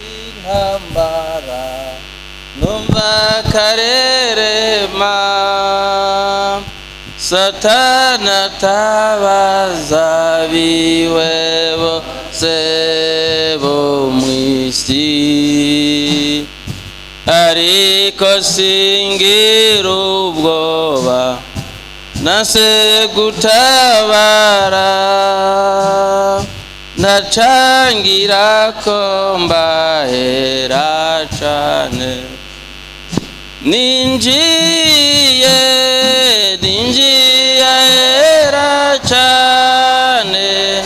Intambara numva karerema, Satana tabaza biwe bose bo mw'isi, ariko singira ubwoba, nase gutabara, ntacangira ko mbahera cane. Ninjiye, ninjiye ahera cane,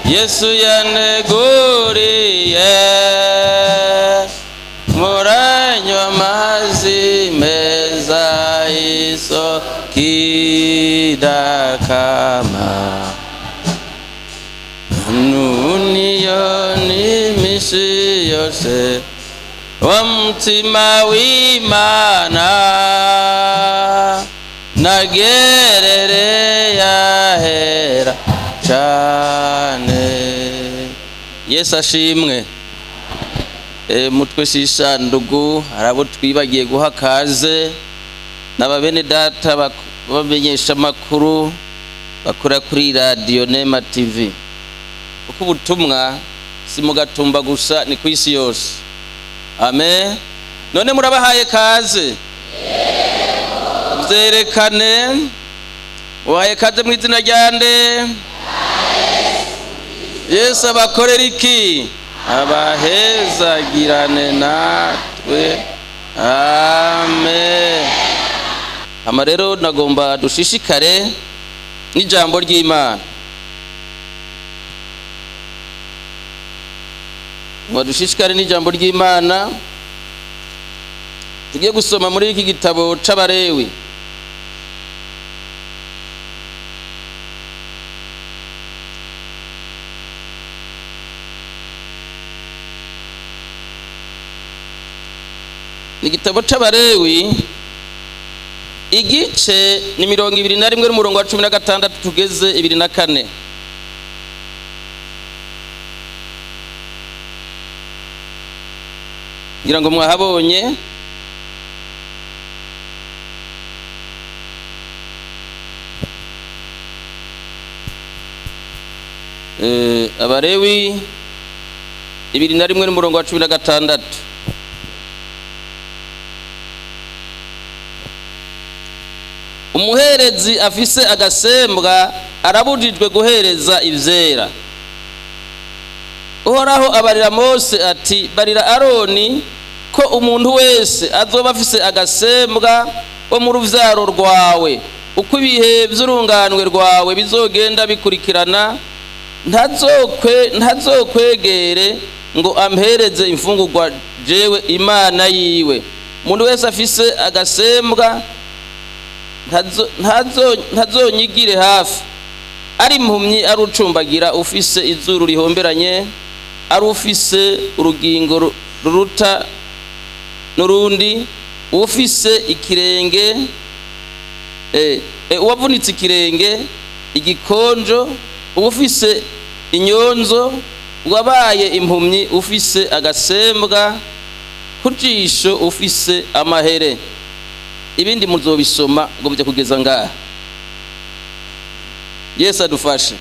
Yesu yaneguriye, muranywa amazi meza isoko idakama. Nuniyo n'imisi yose wa mutima w'Imana, nagerere yahera cane. Yesu ashimwe. Mutwe s'isandugu hari abo twibagiye guha kaze, n'aba bene data bamenyesha amakuru bakora kuri radiyo Nema TV, kuko ubutumwa si mu Gatumba gusa, ni ku isi yose. Amen. None murabahaye kaze, vyerekane uhaye kaze mu izina rya nde? Yesu abakorera iki? Abahezagirane natwe. Amen. Ama rero nagomba dushishikare n'ijambo ry'Imana. Ngo dushishikare n'ijambo ry'Imana, tugiye gusoma muri iki gitabo c'Abarewi. Ni igitabo c'Abarewi, igice ni 21 n'umurongo wa 16 tugeze 24. Ngira ngo mwahabonye. Abarewi 21 n'umurongo wa 16. Umuherezi afise agasembwa arabujijwe guhereza ivyera. Uhoraho abarira Mose ati: barira Aroni ko umuntu wese azoba afise agasembwa wo mu ruvyaro rwawe, uko ibihe vy'urunganwe rwawe bizogenda bikurikirana, ntazokwegere ngo ampereze imfungurwa jewe Imana yiwe. Umuntu wese afise agasembwa ntazonyigire hafi, ari impumyi, ari ucumbagira, ufise izuru rihomberanye, ari ufise urugingo ruruta n'urundi, ufise ikirenge, uwavunitse ikirenge, igikonjo, ufise inyonzo, wabaye impumyi, ufise agasembwa ku jisho, ufise amahere. Ibindi muzobisoma ngo mujye kugeza ngaha. Yesu adufashe.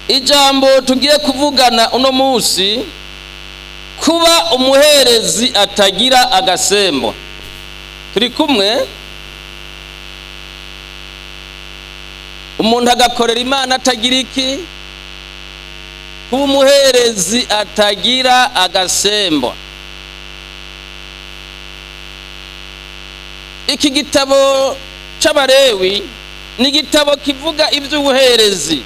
Ijambo tugiye kuvugana uno munsi, kuba umuherezi atagira agasembwa. Turi kumwe? Umuntu agakorera Imana atagira iki? Kuba umuherezi atagira agasembwa. Iki gitabo c'Abarewi ni igitabo kivuga ivy'ubuherezi,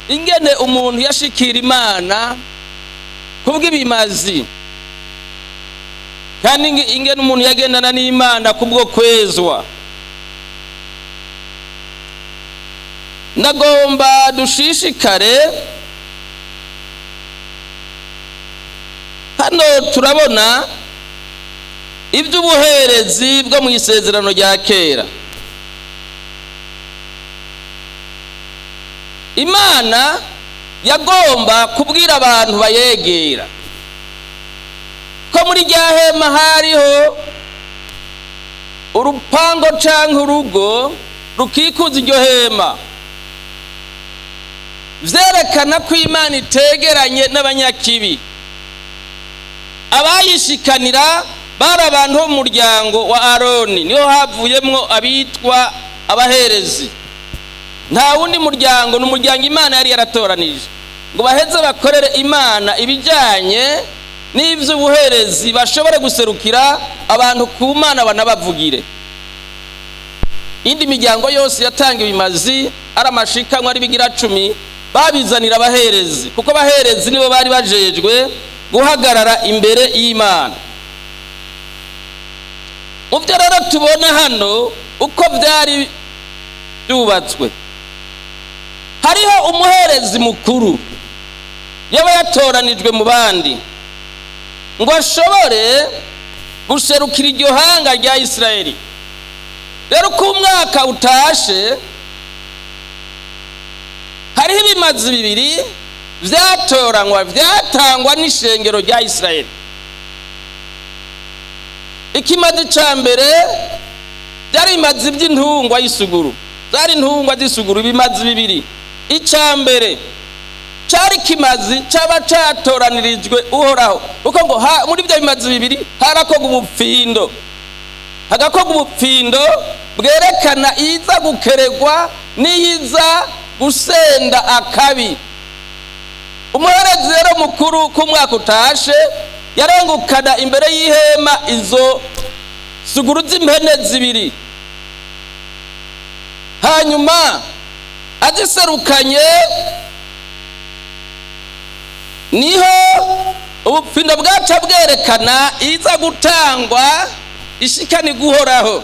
ingene umuntu yashikira Imana kubw'ibimazi, kandi ingene umuntu yagendana n'Imana kubwo kwezwa. Nagomba dushishikare. Hano turabona iby'ubuherezi bwo mu isezerano rya kera. Imana Yagomba kubwira abantu bayegera ko muri rya hema hariho urupango canke urugo rukikuza iryo hema, vyerekana ko Imana itegeranye n'abanyakibi. Abayishikanira bari abantu bo mu muryango wa Aroni, niho havuyemwo abitwa abaherezi. Nta wundi muryango, ni umuryango Imana yari yaratoranije ngo baheze bakorere Imana ibijyanye n'iby'ubuherezi, bashobore guserukira abantu ku Mana, banabavugire. Indi miryango yose yatanga ibimazi, ari amashikanwa, ari ibigira cumi, babizanira abaherezi, kuko abaherezi nibo bari bajejwe guhagarara imbere y'Imana. Mu byo rero tubona hano uko byari byubatswe, hariho umuherezi mukuru yaba yatoranijwe mu bandi ngo ashobore guserukira iryo hanga rya Isirayeli. Rero uko umwaka utashe, hariho ibimazi bibiri vyatoranywa, vyatangwa n'ishengero rya Isirayeli. Ikimazi ca mbere byari ibimazi by'intungwa y'isuguru, zari intungwa z'isuguru, ibimazi bibiri. Ica mbere cari kimazi caba catoranirijwe Uhoraho, kuko ngo muri ibyo bimazi bibiri harakorwa ubupfindo, hagakorwa ubupfindo bwerekana iza gukeregwa n'iyiza gusenda akabi. Umuherezi rero mukuru k'umwaka utashe yarengukana imbere y'ihema izo suguru z'impene zibiri, hanyuma aziserukanye niho ubupfindo bwaca bwerekana iza gutangwa ishikani guhoraho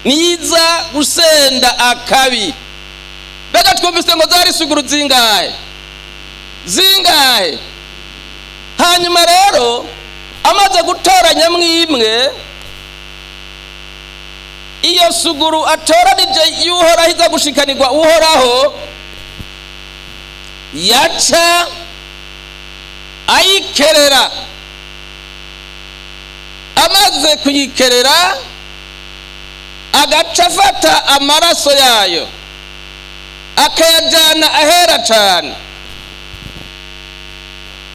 niza gusenda akabi. Mbega twumvise ngo zari suguru zingahe? Zingahe? Hanyuma rero amaze gutoranya mwimwe, iyo suguru atoranije y'Uhoraho iza gushikanirwa Uhoraho, yaca ayikerera. Amaze kuyikerera, agaca afata amaraso yayo akayajyana ahera cane.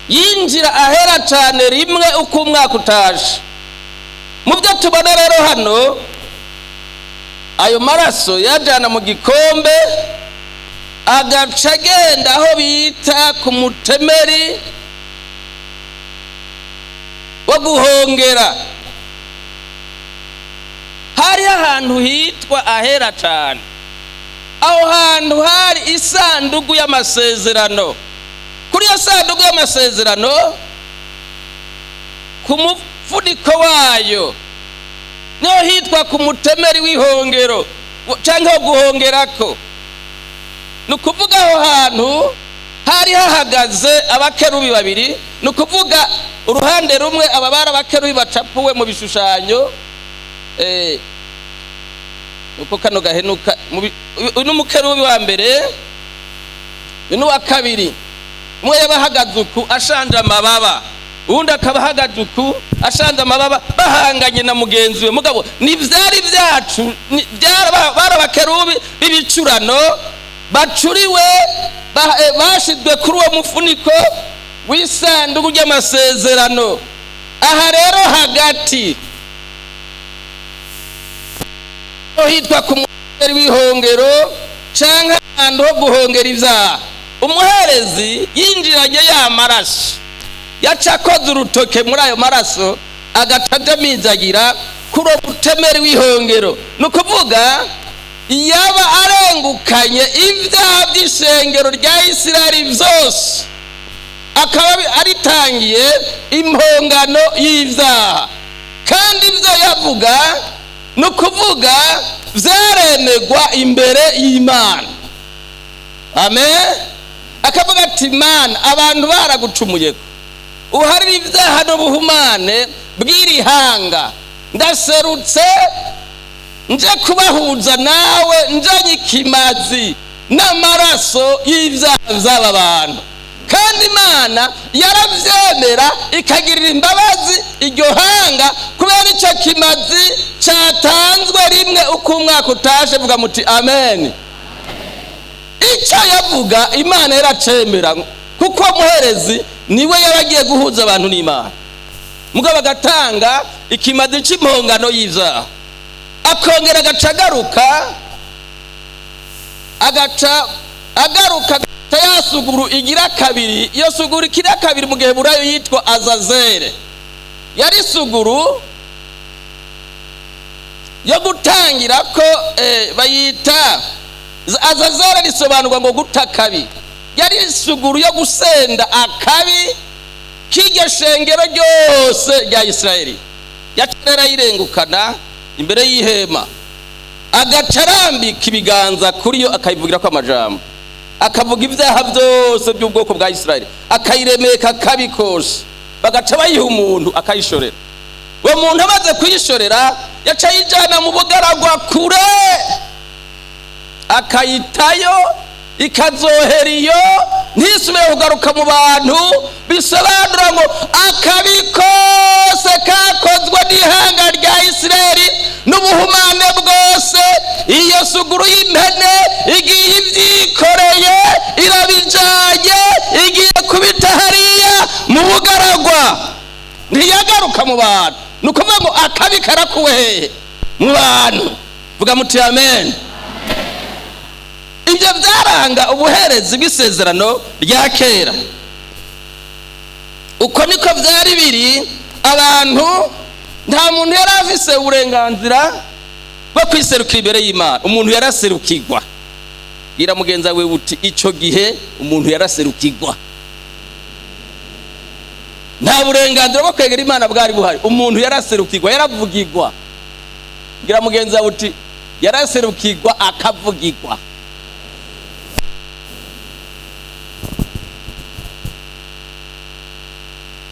Yinjira ahera cane rimwe uko umwaka utaje. Mu byo tubona rero hano, ayo maraso yajyana mu gikombe, agaca agenda aho bita ku mutemeri wo guhongera. Hari ahantu hitwa ahera cane. Aho hantu hari isanduku y'amasezerano. Kuri iyo sanduku y'amasezerano, ku mufuniko wayo, niho hitwa ku mutemeri w'ihongero canke wo guhongerako. Ni ukuvuga aho hantu hari hahagaze abakerubi babiri. Ni ukuvuga uruhande rumwe aba bari abakerubi bacapuwe mu bishushanyo, uko kano gahenuka. Uyu ni umukerubi wa mbere, uyu ni uwa kabiri. Umwe yaba ahagaze uku ashanje amababa, uwundi akaba ahagaze uku ashanje amababa, bahanganye na mugenzi we. Mugabo ni vyari vyacu, bari abakerubi b'ibicurano bacuriwe, bashizwe kuri uwo mufuniko w'isanduku ry'amasezerano. Aha rero hagati hitwa ku mutemeri w'ihongero canke ahantu ho guhongera ivyaha. Umuherezi yinjiranye ya maraso, yaca akoza urutoke muri ayo maraso, agaca ajamizagira kuri uwo mutemeri w'ihongero. Ni ukuvuga yaba arengukanye ibyaha by'ishengero rya Isirayeli vyose, akaba aritangiye impongano y'ivyaha. Kandi ivyo yavuga, ni ukuvuga vyaremegwa imbere y'Imana. Amen. Akavuga ati: "Mana, abantu baragucumuyeko, uharira ibyaha n'ubuhumane bw'irihanga, ndaserutse nje kubahuza nawe, njanye ikimazi n'amaraso y'ibyaha by'aba bantu." Kandi Imana yarabyemera, ikagirira imbabazi iryo hanga kubera icyo kimazi cyatanzwe rimwe uko umwaka utashe. Vuga muti amen. Icyo yavuga Imana yaracemera, kuko muherezi niwe yaragiye guhuza abantu n'Imana. Mugabo agatanga ikimazi cy'impongano y'ibyaha, akongera agaca agaruka, agaca agaruka ya suguru igira kabiri. Iyo suguru igira kabiri mu gihe burayo yitwa Azazere, yari suguru yo gutangira ko bayita Azazere, risobanurwa ngo guta kabi. Yari isuguru yo gusenda akabi k'iryo shengero ryose rya Isirayeli. Yaca yirengukana imbere y'ihema, agaca arambika ibiganza kuri yo, akayivugira ko amajambo, akavuga ibyaha byose by'ubwoko bwa Isirayeli, akayiremeka akabi kose. Bagaca bayiha umuntu akayishorera. Uwo muntu amaze kuyishorera, yaca ayijyana mu bugaragwa kure, akayitayo, ikazohera iyo, ntisubire kugaruka mu bantu. Bisobanura ngo akabi kose kakozwe n'ihanga rya Isirayeli n'ubuhumane bwose, iyo suguru y'impene igiye ibyikoreye, irabijanye, igiye kubita hariya mu bugaragwa, ntiyagaruka mu bantu. Ni ukuvuga ngo akabi karakuwe hehe? Mu bantu. Vuga muti amen. Ibyo byaranga ubuherezi bw'isezerano rya kera. Uko niko byari biri. Abantu, nta muntu yari afise uburenganzira bwo kwiserukira imbere y'Imana, umuntu yaraserukirwa. Bwira mugenzi wawe uti icyo gihe umuntu yaraserukirwa, nta burenganzira bwo kwegera Imana bwari buhari, umuntu yaraserukirwa, yaravugirwa. Bwira mugenzi wawe uti yaraserukirwa, akavugirwa.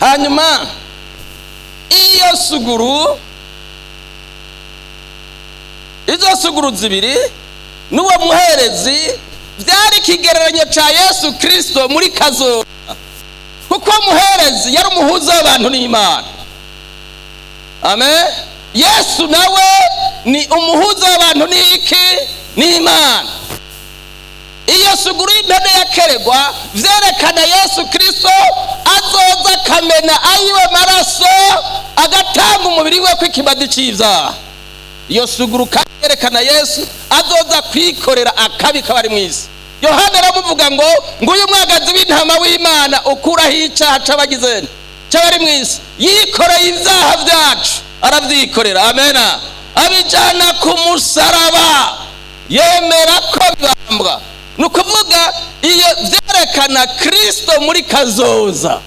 Hanyuma iyo suguru, izo suguru zibiri n'uwo muherezi byari ikigereranyo cya Yesu Kirisito muri kazoza, kuko muherezi yari umuhuza w'abantu n'Imana. Amen. Yesu nawe ni umuhuza w'abantu n'iki? N'Imana. Iyo suguru y'impene yakeregwa vyerekana Yesu Kristo azoza akamena ayiwe maraso, agatanga umubiri we kw'ikimazi c'ivyaha. Iyo suguru kandi yerekana Yesu azoza kwikorera akabi kabari mw'isi. Yohana aramuvuga ngo nguyu mwagazi w'intama w'Imana ukuraho icaha c'abagizene c'abari mw'isi. Yikoreye ivyaha vyacu, aravyikorera, amena, abijana ku musaraba, yemera ko bibambwa. Ni ukuvuga iyo byerekana Kristo muri kazoza.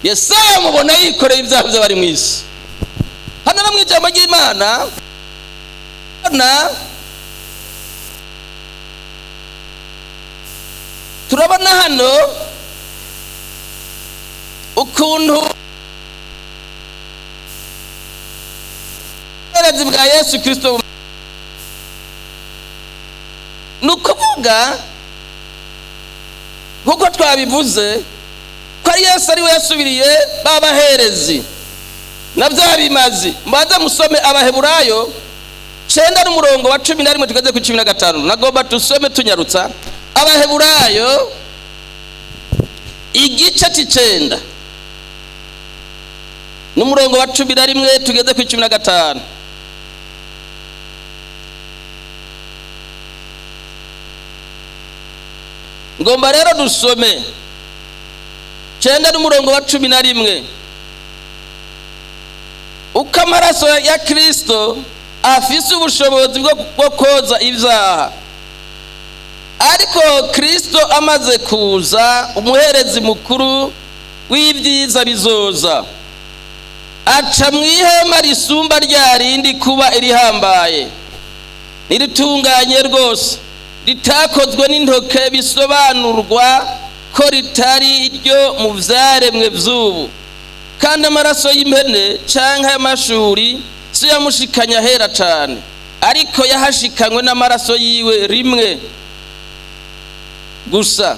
Yesaya mubona yikoreye ibyaha by'abari mu isi. Hano no mu ijambo ry'Imana na turabona hano ukuntu ubuherezi bwa Yesu Kristo. Ni ukuvuga nk'uko twabivuze ko ari Yesu ari we yasubiriye babaherezi na bya bimazi. Mbanze musome Abaheburayo 9 n'umurongo wa 11 tugeze ku 15. Nagomba tusome tunyarutsa. Abaheburayo igice c'icenda n'umurongo wa 11 tugeze ku 15. Ngomba rero dusome 9 n'umurongo wa 11. Uko amaraso ya Kristo afise ubushobozi bwo koza ibyaha, ariko Kristo amaze kuza umuherezi mukuru w'ibyiza bizoza, aca mu ihema risumba rya rindi kuba irihambaye niritunganye rwose, ritakozwe n'intoke, bisobanurwa ko ritari iryo mu vyaremwe vy'ubu. Kandi amaraso y'impene canke y'amashuri si yamushikanya ahera cane, ariko yahashikanywe n'amaraso yiwe rimwe gusa.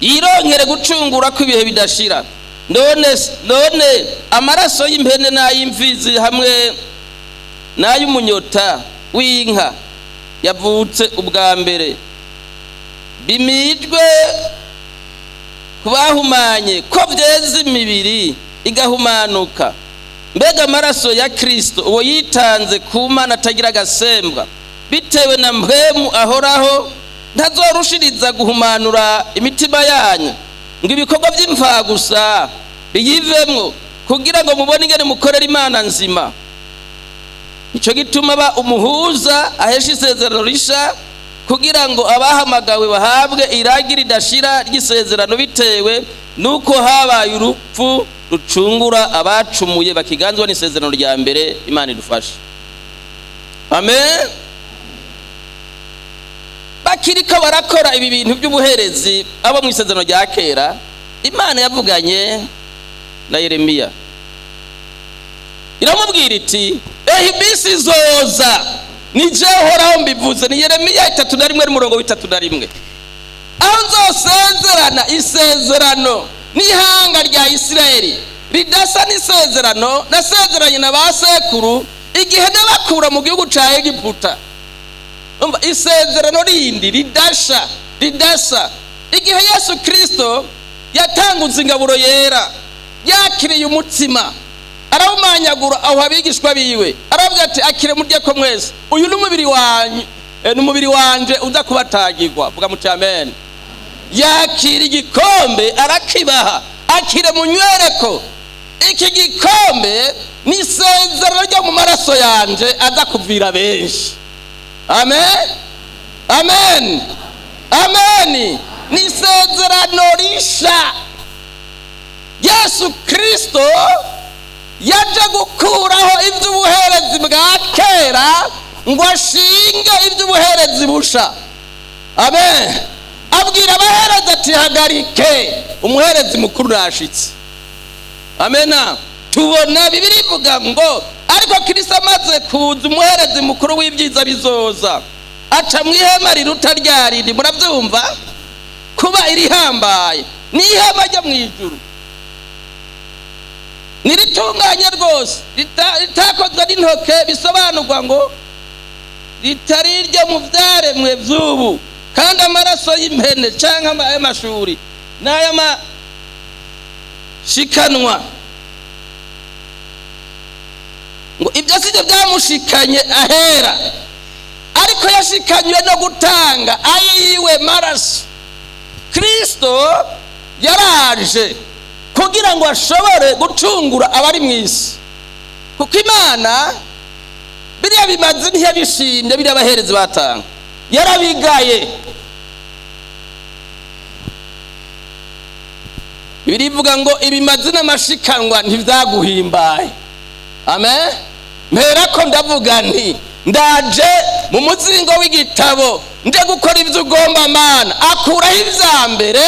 Yironkere gucungura kw'ibihe bidashira. None amaraso y'impene n'ay'imfizi hamwe n'ay'umunyota w'inka yavutse ubwa mbere bimijwe kubahumanye, ko byeza imibiri igahumanuka, mbega amaraso ya Kristo, uwo yitanze ku Mana atagira agasembwa bitewe na mpwemu ahoraho, ntazorushiriza guhumanura imitima yanyu ngo ibikorwa by'imfagusa biyivemwo, kugira ngo mubone ingene mukorera Imana nzima? Nicyo gituma aba umuhuza ahesha isezerano risha, kugira ngo abahamagawe bahabwe iragi ridashira ry'isezerano, bitewe nuko habaye urupfu rucungura abacumuye bakiganzwa n'isezerano rya mbere. Imana idufashe, amen. Bakiriko barakora ibi bintu by'ubuherezi abo mu isezerano rya kera, Imana yavuganye na Yeremiya, iramubwira iti: "Ehe, iminsi izoza, ni jewe Uhoraho mbivuze." Ni Yeremiya 31, umurongo w'31. "Aho nzosezerana isezerano n'ihanga rya Isirayeli ridasa n'isezerano nasezeranye na ba sekuru igihe nabakura mu gihugu ca Egiputa." Umva, isezerano rindi ridasha, ridasa. Igihe Yesu Kristo yatanguza ingaburo yera, yakiriye umutsima, arawumanyagura, aho abigishwa biwe, aravuga ati: "Akire murye ko mwese, uyu ni umubiri wanyu, ni umubiri wanje uza kubatagirwa." Vuga muti amen. Yakira igikombe, arakibaha: "Akire munywereko, iki gikombe ni isezerano ryo mu maraso yanje aza kuvira benshi." Amen, amen, amen. Ni isezerano risha. Yesu Kristo yaje gukuraho iby'ubuherezi bwa kera ngo ashinge iby'ubuherezi busha. Amen. Abwira abaherezi ati: "Hagarike, umuherezi mukuru rashitse." Amena. Tubona Bibiliya ivuga ngo: "Ariko Kristo amaze kuza, umuherezi mukuru w'ibyiza bizoza, aca mu ihema riruta rya rindi." Murabyumva kuba irihambaye, ni ihema ryo mu ijuru, niritunganye rwose, ritakozwe n'intoke, bisobanurwa ngo ritari iryo mu byaremwe by'ubu. Kandi amaraso y'impene cyangwa ay'amashuri n'ay'amashikanwa, ngo ibyo si byo byamushikanye ahera, ariko yashikanywe no gutanga ayiwe maraso. Kristo yaraje kugira ngo ashobore gucungura abari mu isi, kuko Imana biriya bimaze ntiyabishimye, biriya abaherezi batanga yarabigaye. Birivuga ngo ibimazi n'amashikanwa ntivyaguhimbaye. Amen. Mpera ko ndavuga nti: "Ndaje mu muzingo w'igitabo, nje gukora ibyo ugomba, Mana." Akuraho ibya mbere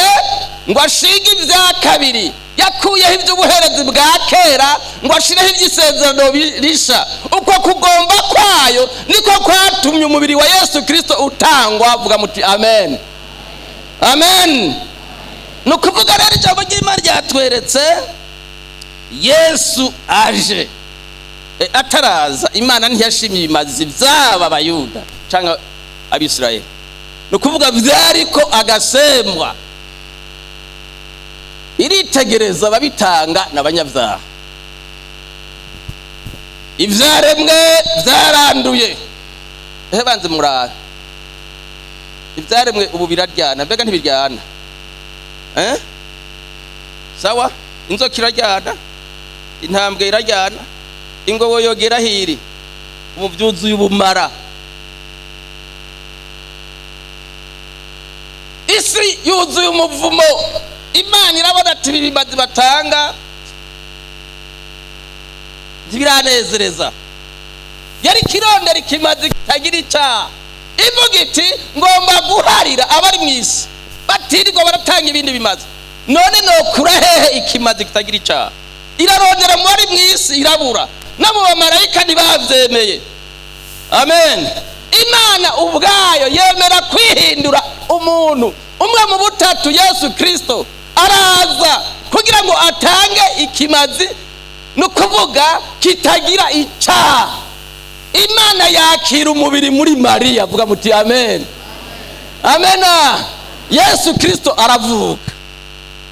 ngo ashinge ibya kabiri. Yakuyeho iby'ubuherezi bwa kera ngo ashireho iby'isezerano risha. Uko kugomba kwayo niko kwatumye umubiri wa Yesu Kristo utangwa. Vuga muti amen, amen. Ni ukuvuga rero, ijambo ry'Imana ryatweretse Yesu aje. Ataraza, Imana ntiyashimye ibimazi by'aba Bayuda cyangwa Abisirayeli, ni ukuvuga byariko agasembwa. Iritegereza ababitanga n'abanyabyaha, ibyaremwe byaranduye. Ehe, banze murabe, ibyaremwe ubu biraryana. Mbega ntibiryana? Eh, sawa, inzoka iraryana, intambwe iraryana, ingobo yogera hiri, ubu byuzuye ubumara, isi yuzuye umuvumo. Imana irabona ati: "Ibi bimazi batanga ntibiranezereza." Yari kirondera ikimazi kitagira icyaha, ivuga iti: "Ngomba guharira abari mu isi batirirwa baratanga ibindi bimazi. None nokura hehe ikimazi kitagira icyaha?" Irarondera mu bari mu isi, irabura, no mu bamarayika ntibabyemeye. Amen. Imana ubwayo yemera kwihindura umuntu. Umwe mu butatu, Yesu Kirisito, araza kugira ngo atange ikimazi, ni ukuvuga kitagira icyaha. Imana yakira umubiri muri Mariya. Vuga muti amen, amena. Yesu Kirisito aravuka.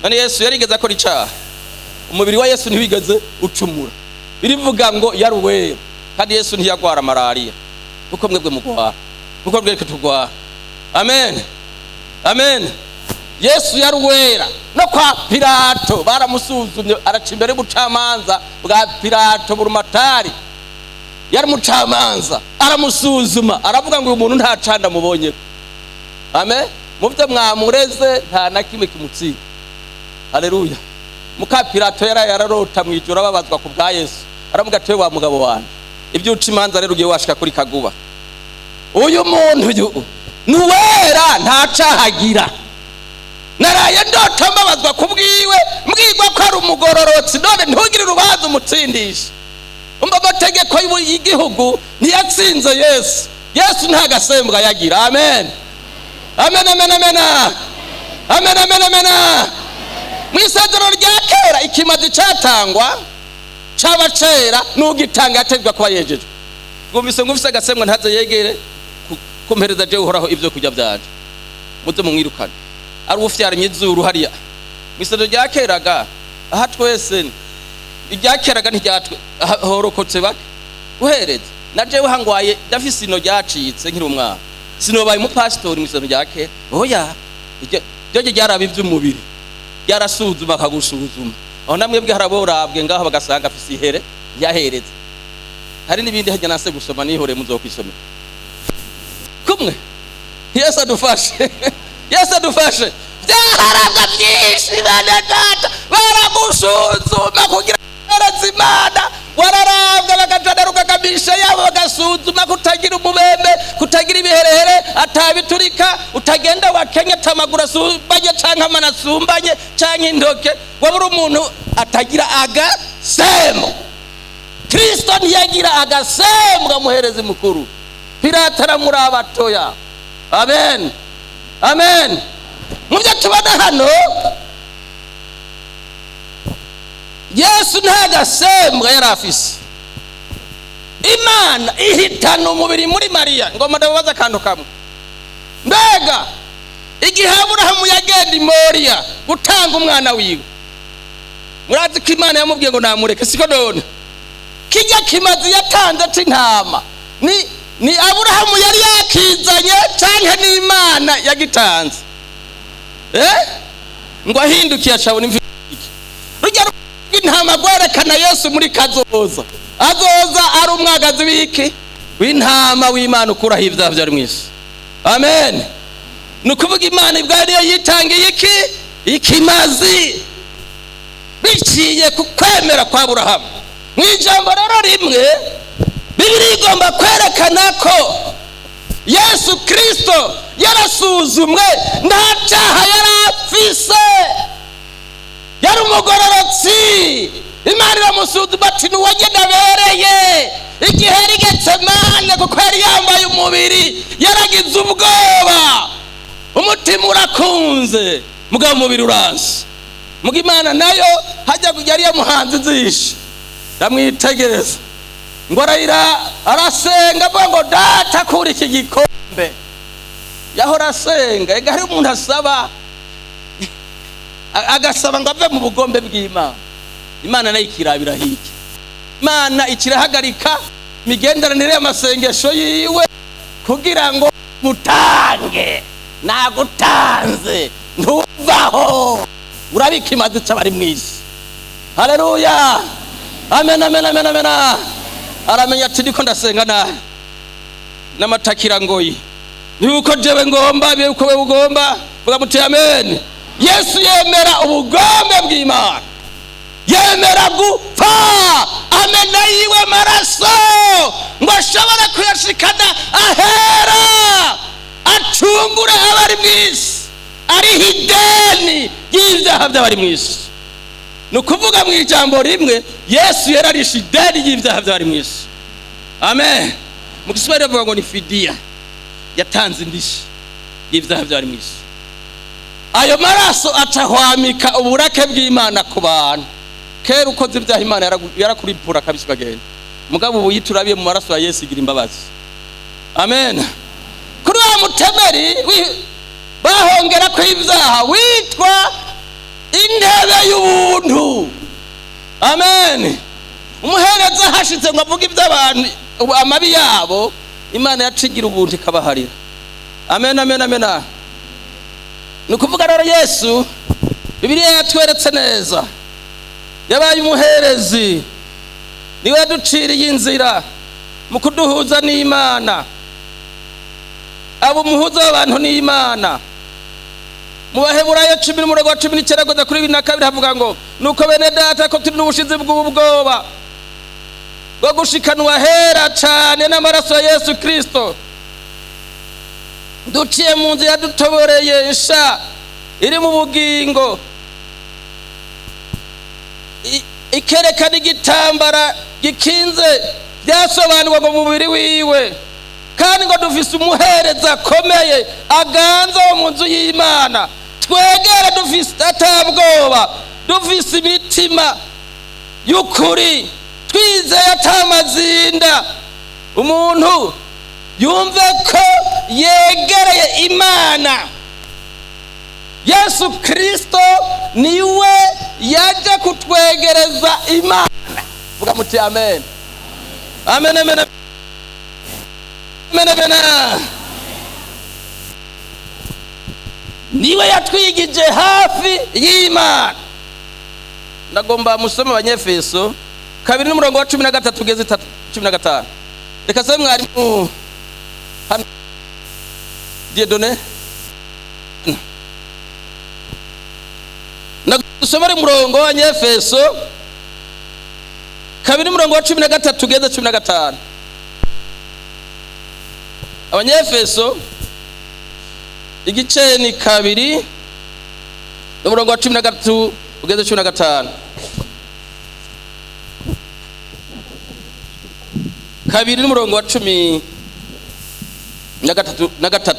None Yesu yarigeze akora icyaha? Umubiri wa Yesu ntiwigeze ucumura. Birivuga ngo yari uwera, kandi Yesu ntiyagwara malariya kuko mwebwe mugwara, kuko rwereke tugwara. Amen, amen. Yesu yari uwera. No kwa Pilato baramusuzumye, araca imbere y'ubucamanza bwa Pilato. Burumatari yari umucamanza, aramusuzuma, aravuga ngo uyu muntu nta canda mubonye. Amen. Mu byo mwamureze nta na kimwe kimutsinda. Haleluya. Muka Pilato yari yararota mu ijoro ababazwa ku bwa Yesu, aravuga ati: "Wa mugabo wanjye, ibyo uca imanza rero ugiye washika kuri kaguba. Uyu muntu uyu ni uwera, nta caha agira. Naraye ndota mbabazwa ku bwiwe, mbwirwa ko ari umugororotsi. None ntugire urubanza umutsindisha." Umva, amategeko y'igihugu ntiyatsinze Yesu. Yesu nta gasembwa yagira. Amen, amen, amen, amen, amen, amen, amen. Mu Isezerano rya Kera, ikimazi cyatangwa caba cera, n'ugitanga yategwa kuba yejejwe. Mwumvise ngo ufise agasembwa ntaze yegere kumpereza jewe Uhoraho ibyo kurya byanje, muze mumwirukane. Ari ufyaranye izuru hariya mu Isezerano rya keraga. Aha twese irya keraga ntiryatwe horokotse bake uhereze na jewe hangwaye, ndafise ino ryacitse nkiri umwana, sinobaye umupasitori mu Isezerano rya Kera. Oya, iryo ryaraba ivy'umubiri, ryarasuzuma, akagusuzuma. Aho namwebwe haraborabwe ngaho bagasanga afise ihere, ntiyahereze. Hari n'ibindi hajya nase gusoma, nihore, muzokwisomera kumwe. Yesu adufashe, Yesu adufashe. Byaharabwa byinshi, bene data, baragusuzuma kugira ngo Imana. Wararabwa, bakajana rugagamisha yabo, bagasuzuma kutagira umubembe, kutagira ibiherehere, atabiturika, utagenda wakenye, atamaguru asumbanye canke amano asumbanye canke intoke. Wabura umuntu atagira agasemo. Kristo ntiyagira agasembwa, muherezi mukuru. Pilato aramuraba atoya. Amen, amen. Mu byo tubona hano, Yesu nta gasembwa yari afise. Imana ihitana umubiri muri Mariya. Ngomba ndababaza akantu kamwe. Mbega igihe Aburahamu yagenda i Moriya gutanga umwana wiwe, murazi ko Imana yamubwiye ngo namureke, siko? None kijya kimazi yatanze c'intama ni Aburahamu yari yakizanye canke n'Imana yagitanze? Ngo ahindukiye acabona imvi rujya rw'intama rwerekana Yesu muri kazoza, azoza ari umwagazi w'iki? W'intama w'Imana ukuraho ibyaha byari mu isi. Amen. Ni ukuvuga Imana ibwayo niyo yitangiye iki ikimazi biciye ku kwemera kwa Aburahamu. Mu ijambo rero rimwe, Bibiliya igomba kwerekana ko Yesu Kirisito yarasuzumwe, nta cyaha yari afise, yari umugororotsi. Imana iramusuzuma ati: "Nuwagenda abereye." Igihe yari Getsemane, kuko yari yambaye umubiri, yaragize ubwoba. Umutima urakunze, mugabo umubiri uranse. Muga Imana nayo hajya yari yamuhanze ijisho, ndamwitegereza, ngo arayira, arasenga avuga ngo: "Data, kura iki gikombe." Yahora asenga. Ega hari umuntu asaba, agasaba ngo ave mu bugombe bw'Imana, Imana nayo ikirabira hirya. Imana ikirahagarika imigenderanire y'amasengesho yiwe kugira ngo mutange. Nagutanze, ntuvaho, urabika imaze c'abari mw'isi. Haleluya, amen, amen, amen, amen. Aramenya ati: "Ndiko ndasenga nabi n'amatakirangoyi, yuko jewe ngomba bibe uko wewe ugomba." Vuga muti amen. Yesu yemera ubugombe bw'Imana, yemera gupfa, amena yiwe maraso ngo ashobore kuyashikana ahera, acungure abari mu isi, ariho ideni ry'ibyaha by'abari mu isi. Ni ukuvuga mu ijambo rimwe, Yesu yararishe ideni ry'ibyaha by'abari mu isi. Amen. Mu Giswahili bavuga ngo ni fidia, yatanze indishyi y'ibyaha by'abari mu isi. Ayo maraso acahwamika uburake bw'Imana ku bantu. Kera ukoze ibyaha Imana yarakuripura kabisa ukagenda, mugabo ubu yiturabiye mu maraso ya Yesu igira imbabazi. Amen. Kuri wa mutemeri bahongera ko ibyaha witwa intebe y'ubuntu. Amen. Umuhereza hashize ngo avuge iby'abantu amabi yabo, Imana yacigira ubuntu ikabaharira. Amen, amen, amen. Ni ukuvuga rero Yesu, Bibiliya yatweretse neza, yabaye umuherezi, niwe yaduciriye inzira mu kuduhuza n'Imana, aba umuhuza w'abantu n'Imana. Mu Baheburayo 10:19 kugeza kuri 22 havuga ngo nuko bene data ko turi n'ubushizi bw'ubwoba bwo gushikanwa hera cyane n'amaraso ya Yesu Kristo, duciye mu nzira yadutoboreye nsha iri mu bugingo, ikerekana igitambara gikinze byasobanurwa ngo mubiri wiwe, kandi ngo dufise umuhereza akomeye aganza wo mu nzu y'Imana, twegere dufise atabwoba, dufise imitima y'ukuri, twizeye atamazinda. Umuntu yumve ko yegereye Imana. Yesu Kristo niwe yaje kutwegereza Imana. Vuga muti amen. Amen, amen, amen, amen. Niwe yatwigije hafi y'Imana. Ndagomba musome Abanyefeso 2:13 kugeza 15. Reka se mwarimu hano Dieudonné ndagusomera umurongo wa Abanyefeso 2:13 kugeza 15. Abanyefeso igice ni 2 umurongo wa 13 kugeza 15. 2 n'umurongo wa 13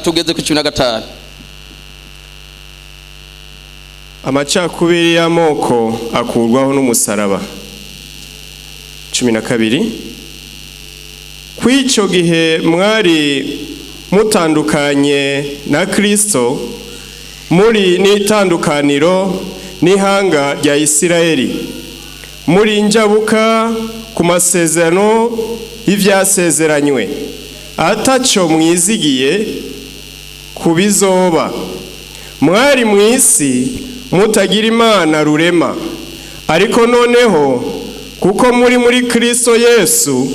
kugeza ku 15. Amacakubiri y'amoko akurwaho n'umusaraba. 12. Kw'icyo gihe mwari mutandukanye na Kristo, muri n'itandukaniro n'ihanga rya Isirayeli, muri njabuka ku masezerano y'ivyasezeranywe, ataco mwizigiye kubizoba. Mwari mwisi mutagira Imana rurema, ariko noneho kuko muri muri Kristo Yesu,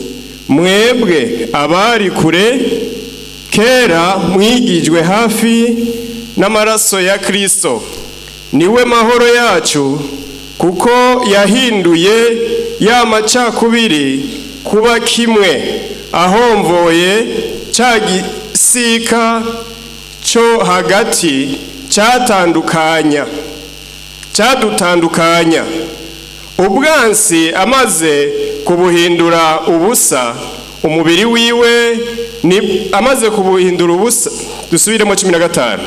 mwebwe abari kure kera mwigijwe hafi n'amaraso ya Kristo. Niwe mahoro yacu, kuko yahinduye ya macakubiri kuba kimwe, ahomvoye cya gisika cyo hagati cyatandukanya cyadutandukanya. Ubwansi amaze kubuhindura ubusa umubiri wiwe, ni amaze kubuhindura ubusa. Dusubiremo 15.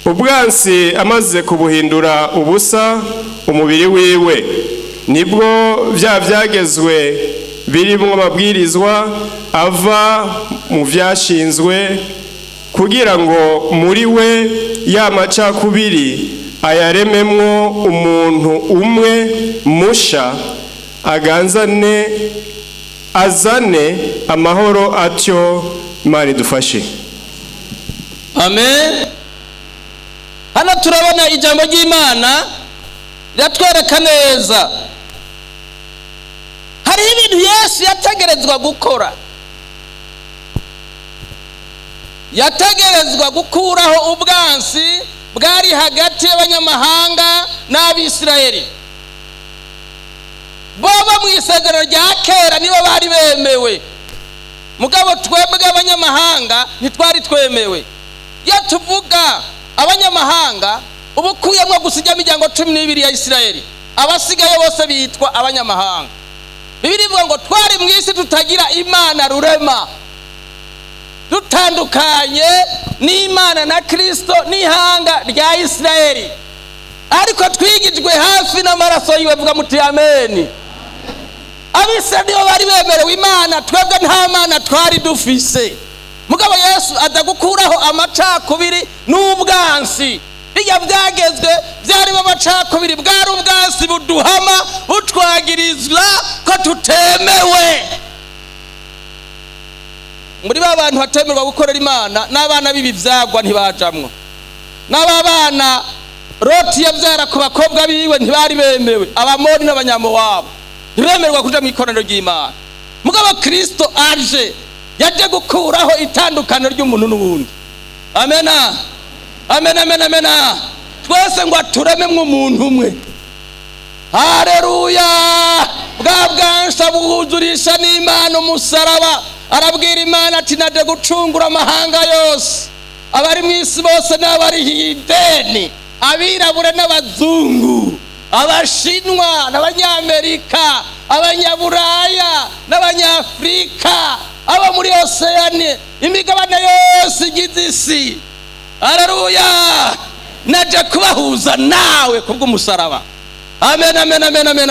Ubwansi amaze kubuhindura ubusa umubiri wiwe, nibwo bya byagezwe birimo amabwirizwa ava mu vyashinzwe, kugira ngo muri we ya macakubiri ayarememwo umuntu umwe musha, aganzane azane amahoro atyo. Imana idufashe. Amen. Hano turabona ijambo ry'Imana riratwereka neza hariho ibintu Yesu yategerezwa gukora. Yategerezwa gukuraho ubwansi bwari hagati y'abanyamahanga n'Abisirayeli. Bobo mu isezerano rya kera nibo bari bemewe, mugabo twebwe abanyamahanga ntitwari twemewe. Iyo tuvuga abanyamahanga ubukuyemo gusa imiryango 12 ya Isirayeli, abasigaye bose bitwa abanyamahanga. Bibiliya ivuga ngo twari mu isi tutagira Imana rurema. Dutandukanye n'Imana na Kristo n'ihanga rya Isirayeli, ariko twigijwe hafi n'amaraso yiwe. Vuga muti ameni. Abisirayeli nibo bari bemerewe Imana, twebwe nta Mana twari dufise. Mugabo Yesu aza gukuraho amacakubiri n'ubwansi. Bijya byagezwe byarimo amacakubiri, bwari ubwansi buduhama, butwagirizwa ko tutemewe. Muri ba bantu batemerwa gukorera Imana, n'abana b'ibi byagwa ntibajamwo, n'aba bana Loti yabyara ku bakobwa biwe ntibari bemewe. Abamoni n'Abanyamowabo ntibemerwa kuja mu ikoraniro ry'Imana. Mugabo Kristo aje, yaje gukuraho itandukaniro ry'umuntu n'uwundi. Amena, amena, amena, amena. Twese ngo aturememwo umuntu umwe. Haleluya! Bwa bwansha buhuzurisha n'Imana umusaraba. Arabwira Imana ati: "Naje gucungura amahanga yose, abari mu isi bose n'abari hideni, abirabura n'abazungu, Abashinwa n'Abanyamerika, Abanyaburaya n'Abanyafurika, abo muri Oseyani, imigabane yose igize isi. Haleluya! Naje kubahuza nawe kubw'umusaraba." Amen, amen, amen, amen.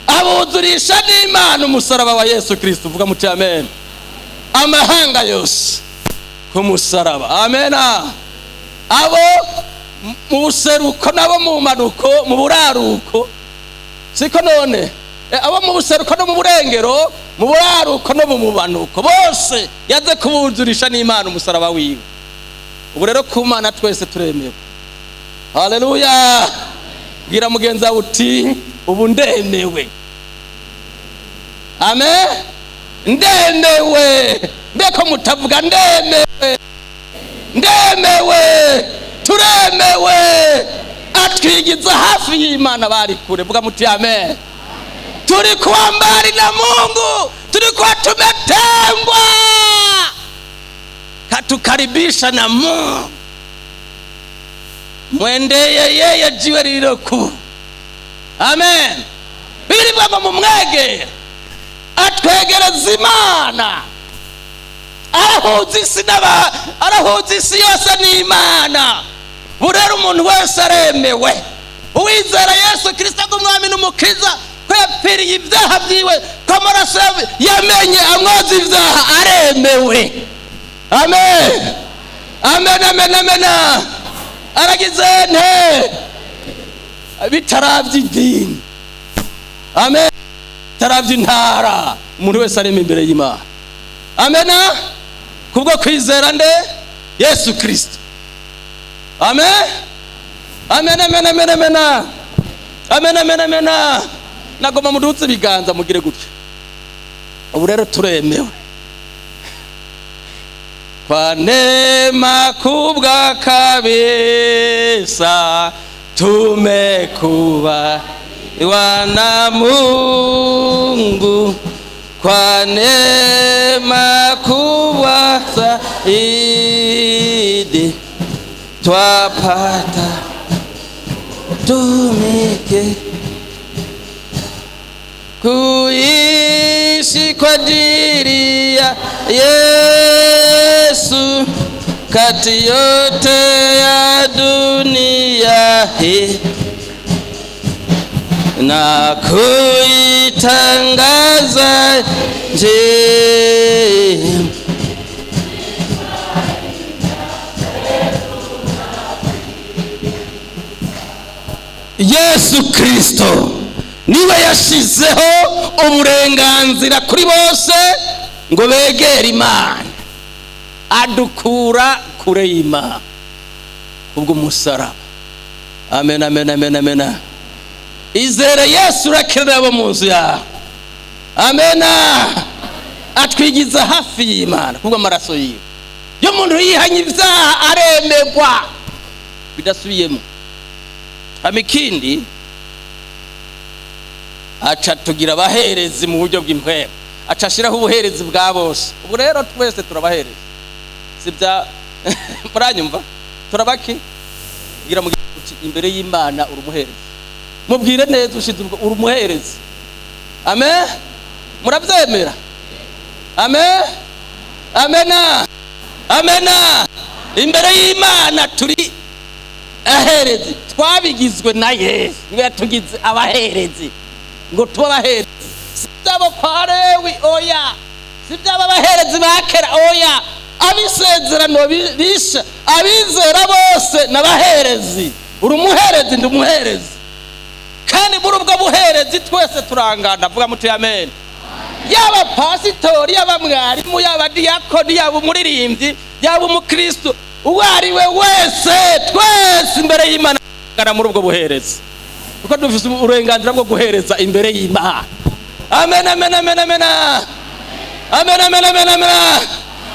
Abuzurisha n'Imana umusaraba wa Yesu Kristo. Vuga muti amen. Amahanga yose ku musaraba. Amena. Abo mu buseruko n'abo mu manuko, mu buraruko, siko none? Abo mu buseruko no mu burengero, mu buraruko no mu mumanuko, bose yaze kubuzurisha n'Imana umusaraba wiwe. Ubu rero ku Mana twese turemewe. Haleluya! Bwira mugenzi wawe uti: "Ubu ndemewe." Amen. Ndemewe. Mbeko mutavuga? Ndemewe, ndemewe, turemewe. Atwigiza hafi y'Imana bari kure. Vuga muti amen. Tulikuwa mbali na Mungu, tulikuwa tumetengwa, katukaribisha na Mungu. Mwendeye yeye jiwe lililo kuu. Amen. Bibiri ivuga ngo mumwegere, atwegereza Imana. Arahuza isi n'aba, arahuza isi yose n'Imana. Burera umuntu wese aremewe, uwizera Yesu Kirisito nk'Umwami n'Umukiza, ko yapfiriye ibyaha byiwe, ko amaraso yamenye amwoza ibyaha, aremewe. Amen, amen, amen, amen. Aragize nte? Bitaravye idini, amen, bitaravye intara, umuntu wese arema imbere y'Imana. Amena. Kubwo kwizera nde? Yesu Kristo. Amen, amen, amen, amen, amen, amen, amen, amen. Nagoma muduze ibiganza, mugire gutya. Ubu rero turemewe kwa neema kubwa kabisa, tumekuwa wana Mungu kwa neema kubwa zaidi, twapata tumike kuishi kwa ajili ya Yesu kati yote ya dunia hii na kuitangaza njema. Yesu Kristo niwe yashizeho uburenganzira kuri bose ngo begere Imana. Adukura kure y'Imana kubw'umusaraba. Amen, amen, amen, amen. Izere Yesu, urakirira abo mu nzu yawe. Amena. Atwigiza hafi y'Imana kubw'amaraso yiwe. Iyo umuntu yihanye ibyaha aremegwa bidasubiyemo. Hama ikindi, aca tugira abaherezi mu buryo bw'impwemu, aca ashiraho ubuherezi bwa bose. Ubu rero twese turabahereza, si bya? Muranyumva? Turabaki? Bwira mugenzi uti: "Imbere y'Imana uri umuherezi." Mubwire neza ushize ubwo: "Uri umuherezi." Amen. Murabyemera? Amen, amena. Amena. Imbere y'Imana turi aherezi, twabigizwe na Yesu, niwe yatugize abaherezi ngo tube abaherezi. Si iby'abo kwa Lewi, oya, si iby'abo abaherezi ba kera, oya. Abisezerano bisha, abizera bose n'abaherezi. Uri umuherezi, ndi umuherezi, kandi muri ubwo buherezi twese turangana. Vuga muti amen. Yaba pasitori, yaba mwarimu, yaba diyakoni, yaba umuririmbyi, yaba umukristo, uwo ari we wese, twese imbere y'Imana turangana muri ubwo buherezi, kuko dufite uburenganzira bwo guhereza imbere y'Imana. Amen, amen, amen, amen, amen, amen, amen, amen.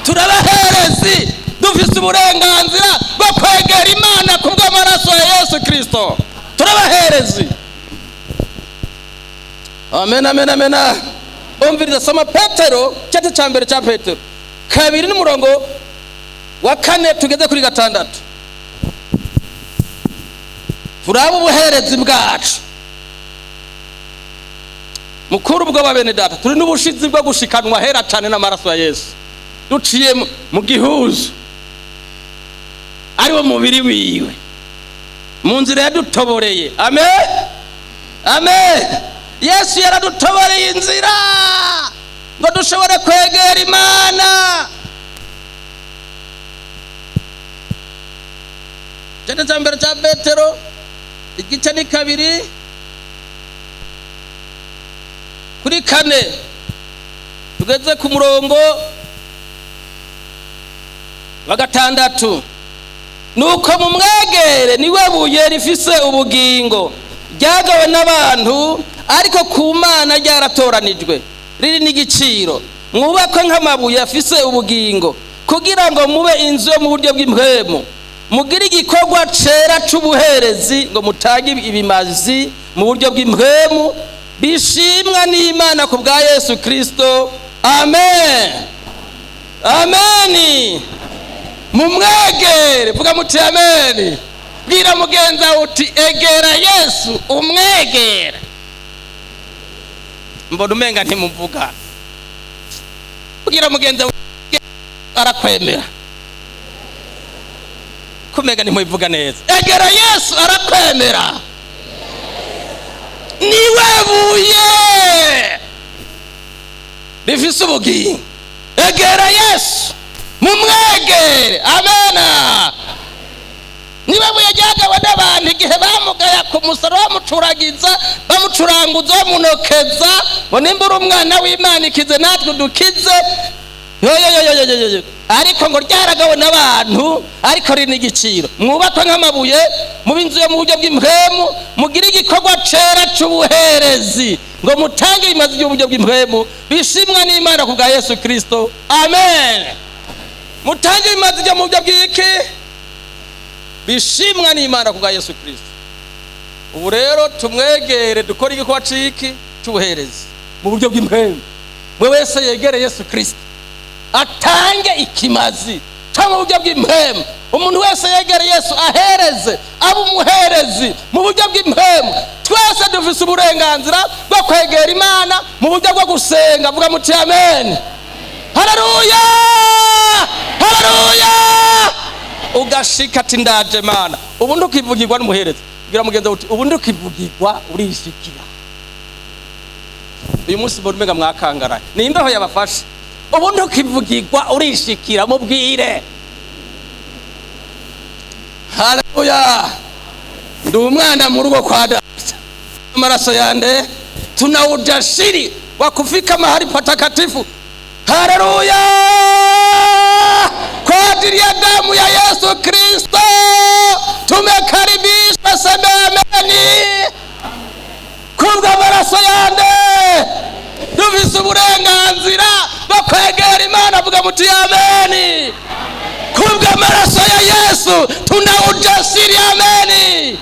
Turabaherezi, dufite uburenganzira bwo kwegera Imana kubw'amaraso ya Yesu Kristo. Turabaherezi. Amen, amen, amen. Umviriza, soma Petero, cyate cya mbere cya Petero 2 n'umurongo wa 4 tugeze kuri 6. Turaba ubuherezi bwacu mukuru bwo bene data, turi n'ubushizi bwo gushikanwa hera cyane n'amaraso ya Yesu, duciye mu gihuzu ariwo mubiri wiwe, mu nzira yadutoboreye. Amen, amen. Yesu yaradutoboreye inzira ngo dushobore kwegera Imana. Cyane cya mbere cya Petero igice ni 2 kuri 4 tugeze ku murongo wa 6. Nuko mumwegere, niwe buye rifise ubugingo, ryagawe n'abantu ariko ku Mana ryaratoranijwe, riri n'igiciro. Mwubakwe nk'amabuye afise ubugingo, kugira ngo mube inzu yo mu buryo bw'impwemu, mugire igikorwa cera c'ubuherezi, ngo mutange ibimazi mu buryo bw'impwemu bishimwa n'Imana ku bwa Yesu Kristo. Amen, amen. Mumwegere, vuga muti amen. Bwira mugenza uti egera Yesu umwegere. Mbona umenga ntimuvuga. Bwira mugenza arakwemera. Kumega ntimubivuga neza. Egera Yesu arakwemera. Niwe buye rifise ubugingo. Egera Yesu mumwegere. Amena. Niwe buye ryagawe n'abantu igihe bamugaya ku musaraba, bamucuragiza, bamucuranguza, bamunokeza ngo nimba uri umwana w'Imana ikize natwe dukize. Yo. Ariko ngo ryaragawe n'abantu ariko riri n'igiciro. Mwubakwe nk'amabuye mube inzu yo mu buryo bw'impwemu, mugire igikorwa cera c'ubuherezi, ngo mutange ibimazi by'uburyo bw'impwemu bishimwa n'Imana ku bwa Yesu Kristo. Amen. Mutange ibimazi byo mu buryo bw'iki bishimwa n'Imana ku bwa Yesu Kristo. Ubu rero tumwegere, dukore igikorwa c'iki c'ubuherezi mu buryo bw'impwemu. Mwe wese yegere Yesu Kristo atange ikimazi cyo mu buryo bw'impwemu. Umuntu wese yegere Yesu ahereze, abe umuherezi mu buryo bw'impwemu. Twese dufise uburenganzira bwo kwegera Imana mu buryo bwo gusenga. Vuga muti amen. Haleluya, haleluya. Ugashika ati ndaje Mana. Ubundi ukivugirwa n'umuherezi. Bwira mugenzi uti ubundi ukivugirwa urishikira. Uyu munsi mbona umenga mwakangaraye, ni imbeho yabafashe. Ubundi ukivugirwa urishikira, mubwire. Haleluya. Ndi umwana mu rugo kwa data, amaraso yande tuna ujasiri wa kufika mahali patakatifu. Haleluya. Kwa ajili ya damu ya Yesu Kristo tumekaribishwa. Sema ameni. Kubw'amaraso yande dufise uburenganzira bwo kwegera Imana. Vuga muti ameni. Kubw'amaraso ya Yesu tuna ujasiri. Ameni.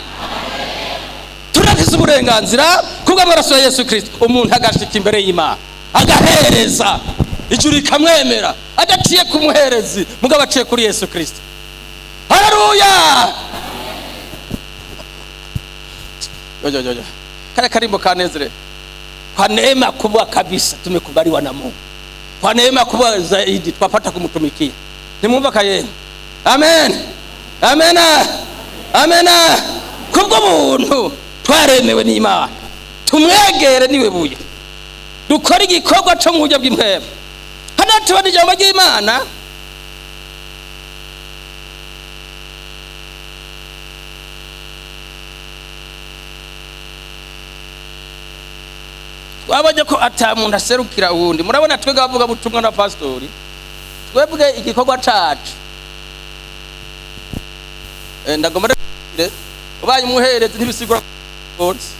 Turafise uburenganzira kubw'amaraso ya Yesu Kristo. Umuntu agashika imbere y'Imana agahereza, ijuru rikamwemera, adaciye ku muherezi, mugabo aciye kuri Yesu Kristo. Haleluya. Yo. Kare karimbo kanezere. Kwa neema kubwa kabisa tumekubaliwa na Mungu. Kwa neema kubwa zaidi twapata kumtumikia. Ntimwumva akayemwe? Amen, amena, amena. Kubwo buntu twaremewe n'Imana, tumwegere, niwe buye, dukora igikorwa cyo mu buryo bw'impwemu. Hano tubona ijambo ry'Imana. Twabonye ko ata muntu aserukira uwundi. Murabona twebwe abavuga butumwa na pasitori, twebwe igikorwa cacu, ndagomba rero, ubaye umuherezi ntibisigura bose.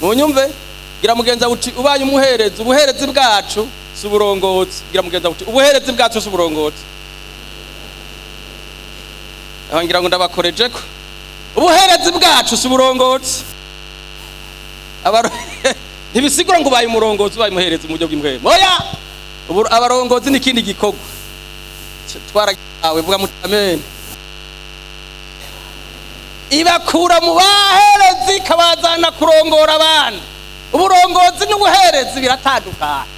Munyumve, gira mugenza uti: ubaye umuherezi, ubuherezi bwacu si uburongozi. Gira mugenza uti: ubuherezi bwacu si uburongozi. Aho ngira ngo ndabakoreje ko ubuherezi bwacu si uburongozi. Ntibisigura ngo ubaye umurongozi, ubaye umuherezi mu buryo bw'impwemu. Oya, abarongozi ni ikindi gikorwa twaragihawe. Vuga muti amen. Ibakura mu baherezi ikabazana kurongora abandi. Uburongozi n'ubuherezi biratandukanye.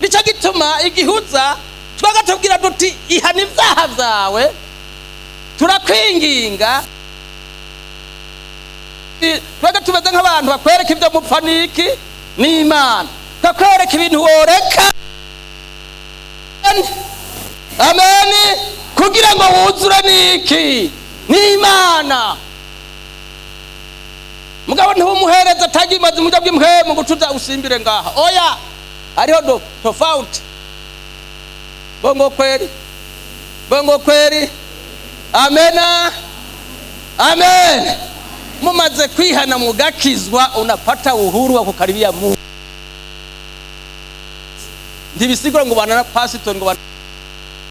Nicyo gituma igihuza twaga tubwira duti: ihana ibyaha byawe, turakwinginga. Twaga tumeze nk'abantu bakwereka ibyo mupfa niki n'Imana, bakwereka ibintu woreka, amen, kugira ngo wuzure niki n'Imana. Mugabo ntibumuhereze atagimaze mu buryo bw'impwemu gucuza usimbire ngaha. Oya, hariho do tofauti. Bongo kweli? Bongo kweli? Amena, amen. Mumaze kwihana mugakizwa, unapata uhuru wa kukaribia Mungu. Ntibisigura ngo bana na pasitori ngo bana.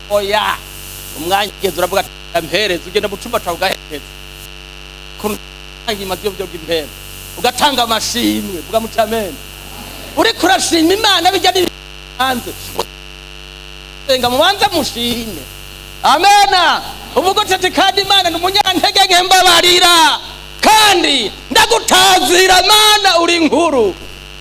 Oya, umwanya ugeze uravuga ati: mpereze. Ugenda mu cumba cawe ugahereza, kuntu imaze ibyo bw'impemu, ugatanga amashimwe. Vuga muti amen. Uriko urashima Imana, bijya hanze senga, mubanze mushime. Amena. Uvuga uti: kandi Imana ni umunyantege nke, mbabarira, kandi ndagutazira Mana, uri nkuru,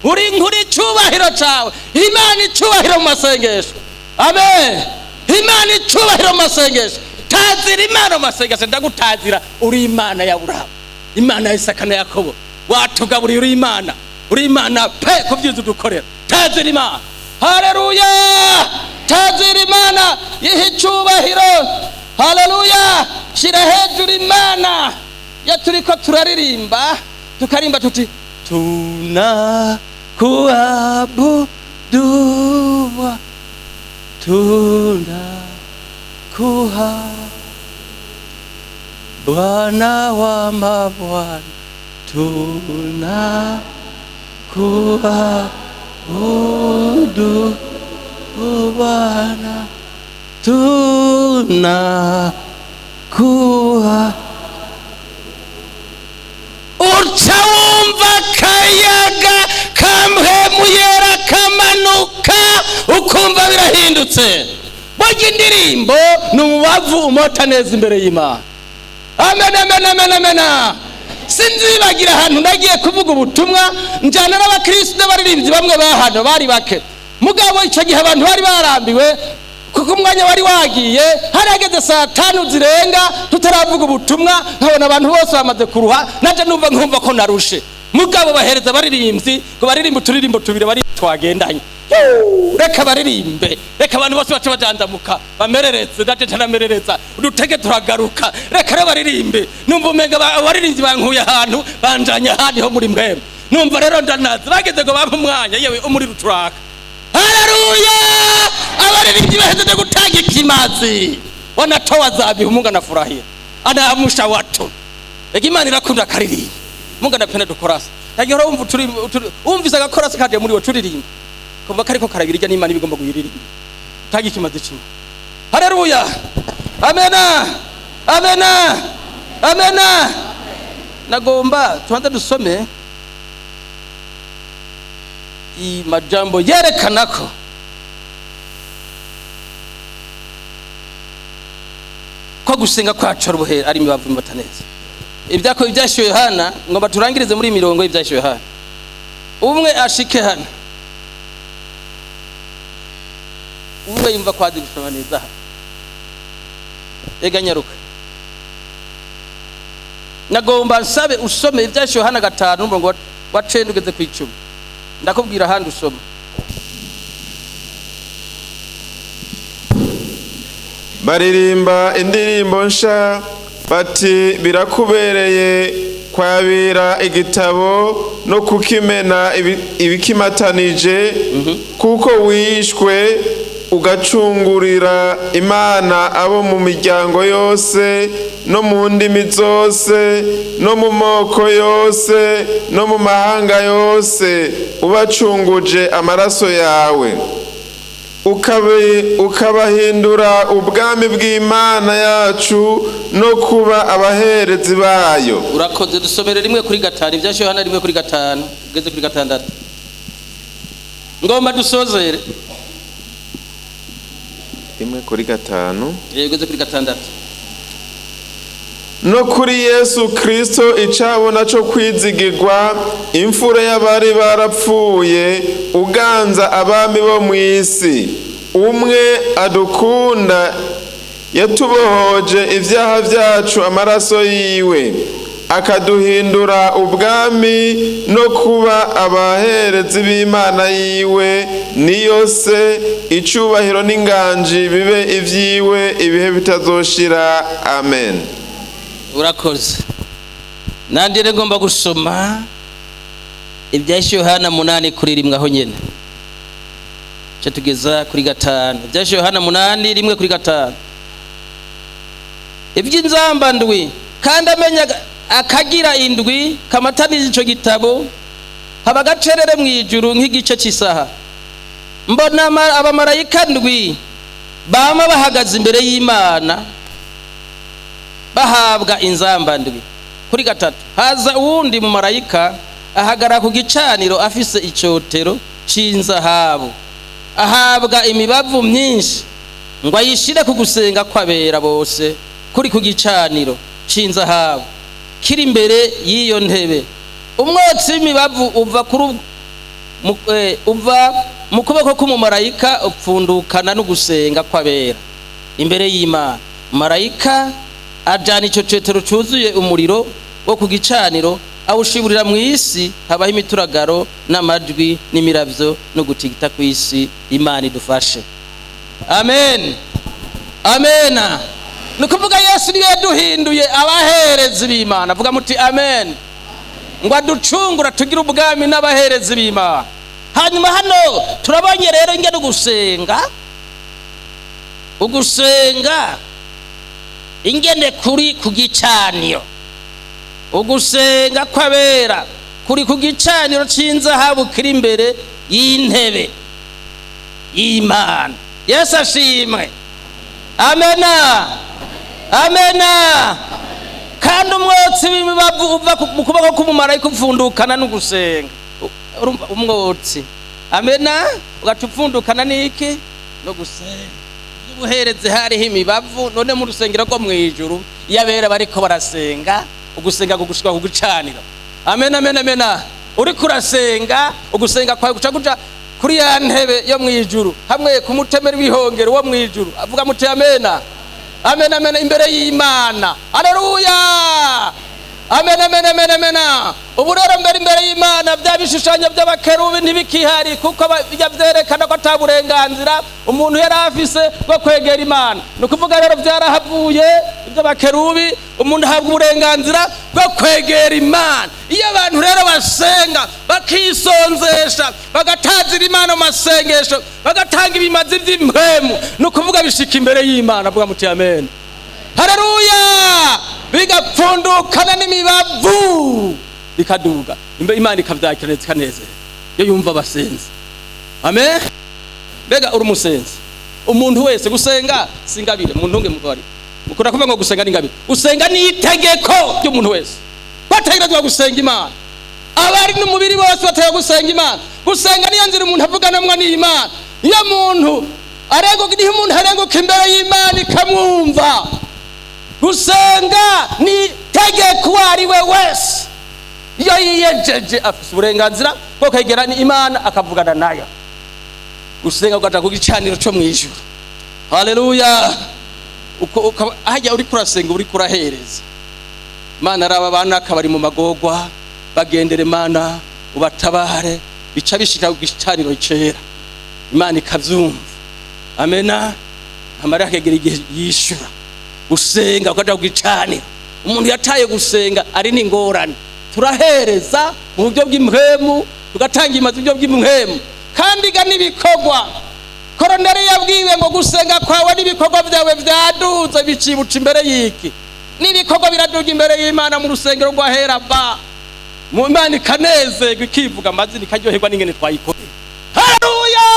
uri nkuru, icyubahiro cawe. Imana icubahiro mu masengesho. Amen. Imana icubahiro mu masengesho. Tazira Imana mu masengesho. Ndagutazira, uri Imana ya Burahamu, Imana ya Isaka na Yakobo, watugaburiye, uri Imana, uri Imana pe ku byiza udukorera. Tazira Imana. Haleluya! Tazira Imana, yiha icubahiro. Haleluya! Shira hejuru Imana. Iyo turiko turaririmba, tukarimba tuti: tuna kuabudu, tuna kuha Bwana wa mabwana, tuna kuabudu Bwana, tuna kuha, uca wumva akayaga kamhemuyera kamanuka, ukumva birahindutse. Burya indirimbo ni umubavu umota neza imbere y'Imana. Amen, amen, amen, amen. Sinzibagira ahantu nagiye kuvuga ubutumwa, njyana n'abakristo n'abaririmbyi bamwe ba hano, bari bake. Mugabo icyo gihe abantu bari barambiwe kuko umwanya wari wagiye, harageze saa 5 zirenga tutaravuga ubutumwa. Nkabona abantu bose bamaze kuruha, naje numva nkumva ko narushe. Mugabo bahereza abaririmbyi ngo baririmbe uturirimbo tubiri bari twagendanye. Yuu, reka baririmbe, reka abantu bose bace bajanjamuka, bamereretse. Ndaje ntaramerereza, udutege turagaruka. Reka rero baririmbe. Numva umenga abaririmbyi bankuye ahantu banjanye ahandi ho muri mpemu. Numva rero ndanaze bageze ngo bampe umwanya, yewe, umuriro uturaka. Haleluya! Abaririmbyi bahejeje gutanga ikimazi, wanatoa zabihu, Mungu anafurahia, anaamsha watu. Ega Imana irakunda akaririmba. Mungu anapenda dukorasa. Nagihora wumva wumvise agakorasi kaje muri wo, turirimba, kumva kariko karabirya n'Imana ibigomba kuyiririmba. Tanga ikimazi cimwe. Haleluya! Amena, amena, amena. Nagomba tubanze dusome majambo yerekana ko gusenga kwacu ari ubuhere, ari imibavu imota neza. Ibyako ibyashyuwe Yohana, ngo baturangirize muri iyi mirongo y'ibyashyuwe Yohana. Umwe ashike hano, umwe yumva ko azi gusoma neza hano. Ega nyaruka, nagomba nsabe usome Ivyahise Yohana 5 n'umurongo wa 9 ugeze ku 10. Ndakubwira ahandi usoma. Baririmba indirimbo nsha bati: "Birakubereye kwabira igitabo no kukimena ibikimatanije, kuko wishwe, ugacungurira Imana abo mu miryango yose, no mu ndimi zose, no mu moko yose, no mu mahanga yose, ubacunguje amaraso yawe, ukabahindura ubwami bw'Imana yacu no kuba abaherezi bayo." Urakoze. Dusomere 1:5, Ivyahise Yohana 1:5 ugeze kuri 6. Ngomba dusozere. 1:5. Ugeze kuri 6. No kuri Yesu Kristo, icabona co kwizigirwa, imfura y'abari barapfuye, uganza abami bo mw'isi, umwe adukunda, yatubohoje ivyaha vyacu amaraso yiwe, akaduhindura ubwami no kuba abaherezi b'Imana yiwe, niyo se, icubahiro n'inganji bibe ivyiwe ibihe bitazoshira. Amen. Urakoze. Nanjye rero ngomba gusoma Ibyahise Yohana 8:1 aho nyene cyo tugeza kuri 5. Ibyahise Yohana 8:1-5. Iby'inzamba ndwi. Kandi amenya akagira indwi kamatanije ico gitabo, haba agacerere mu ijuru nk'igice cy'isaha. Mbona abamarayika ndwi bama bahagaze imbere y'Imana, bahabwa inzamba ndwi. Kuri 3, haza uwundi mumarayika, ahagarara ku gicaniro, afise icotero c'inzahabu, ahabwa imibavu myinshi ngo ayishire ku gusenga kw'abera bose kuri ku gicaniro c'inzahabu kiri imbere y'iyo ntebe. Umwotsi w'imibavu uva mu kuboko k'umumarayika, upfundukana no gusenga kw'abera imbere y'Imana. Marayika ajana ico cetero cuzuye umuriro wo ku gicaniro, awushiburira mu isi, habaho imituragaro n'amajwi n'imiravyo no gutigita kw'isi. Imana idufashe. Amen, amena. Ni ukuvuga Yesu niwe yaduhinduye abaherezi b'Imana. Avuga muti amen. Ngo aducungura tugire ubwami n'abaherezi b'Imana. Hanyuma hano turabonye rero ingene ugusenga ingene kuri ku gicaniro, ugusenga kw'abera kuri ku gicaniro c'inzahabu kiri imbere y'intebe y'Imana. Yesu ashimwe. Amena, amena. Kandi umwotsi w'imibavu uva mu kuboko k'umumarayika upfundukana no gusenga. Urumva umwotsi, amena, ugaca upfundukana n'iki? No gusenga. Ubuhereze hariho imibavu, none mu rusengero rwo mw'ijuru iyo abera bariko barasenga, ugusenga kugushika ku gicaniro. Amen, amen, amena. Uriko urasenga, ugusenga kwawe guca kuja kuri ya ntebe yo mw'ijuru, hamwe ku mutemeri w'ihongero wo mw'ijuru. Avuga muti amena, amen, amen. Imbere y'Imana. Haleluya, amen, amen, amen, amen. Ubu rero mbere imbere y'Imana bya bishushanyo by'abakerubi ntibikihari, kuko bijya vyerekana ko ata burenganzira umuntu yari afise bwo kwegera Imana. Ni ukuvuga rero vyarahavuye iby'abakerubi, umuntu ahabwa uburenganzira bwo kwegera Imana. Iyo abantu rero basenga, bakisonzesha, bagatazira Imana mu masengesho, bagatanga ibimazi vy'impwemu, ni ukuvuga bishika imbere y'Imana. Avuga muti amen. Haleluya. Bigapfundukana n'imibavu, bikaduga imbe, Imana ikavyakira neza, ikanezera iyo yumva abasenzi. Amen. Mbega uri umusenzi? Umuntu wese, gusenga si ingabire. Muntu ntunge mubari mukunda kuvuga ngo gusenga ni ingabire. Gusenga ni itegeko ry'umuntu wese. Bategerezwa gusenga Imana, abari n'umubiri bose bategerezwa gusenga Imana. Gusenga niyo nzira umuntu avuganamwo n'Imana. Iyo muntu arenguka, niho umuntu arenguka imbere y'Imana ikamwumva. Gusenga ni itegeko, uwo ari we wese iyo yiyejeje afise uburenganzira bwo kwegera Imana akavugana nayo. Gusenga kugaja ku gicaniro co mw'ijuru. Haleluya. Uko hajya uri kurasenga, uri kurahereza Mana, araba abana akabari mu magorwa, bagendere Mana, ubatabare, bica bishika ku gicaniro cera, Imana ikavyumva. Amena. Amarira akegera igihe yishura. Gusenga ukaja ku gicaniro, umuntu yataye gusenga ari n'ingorane. Turahereza mu buryo bw'impwemu, tugatanga imazi mu buryo bw'impwemu, kandi ga n'ibikorwa. Koroneri yabwiwe ngo gusenga kwawe n'ibikorwa byawe byaduze, bicibuca imbere y'iki? N'ibikorwa biraduga imbere y'Imana mu rusengero rw'ahera ba mu Imana, ikanezerwa, ikivuga amazina, ikaryoherwa n'ingene twayikoreye. Haleluya!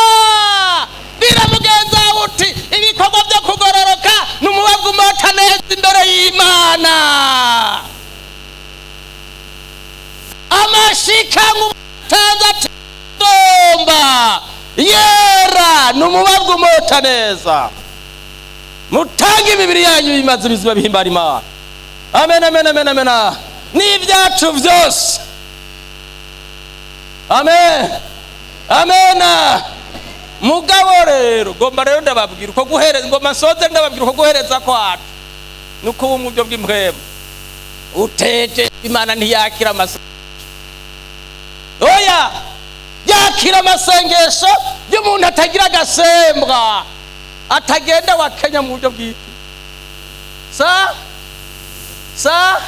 Bwira mugenzi wawe uti ibikorwa byo kugororoka ni umubavu umota neza imbere y'Imana. Amashika nk'umutanze atomba yera ni umubavu umota neza. Mutange imibiri yanyu bimaze bizima bihimbara Imana. Amen, amen, amen, amen. N'ibyacu byose. Amen, amen. Mugabo rero ngomba rero ndababwira uko guhereza, ngomba nsoze ndababwira uko guhereza kwacu nuko ubu mu buryo bw'impwemu uteje, Imana ntiyakira amasengesho. Oya, yakira amasengesho y'umuntu atagira agasembwa, atagenda wa Kenya mu buryo bw'iki sa sa.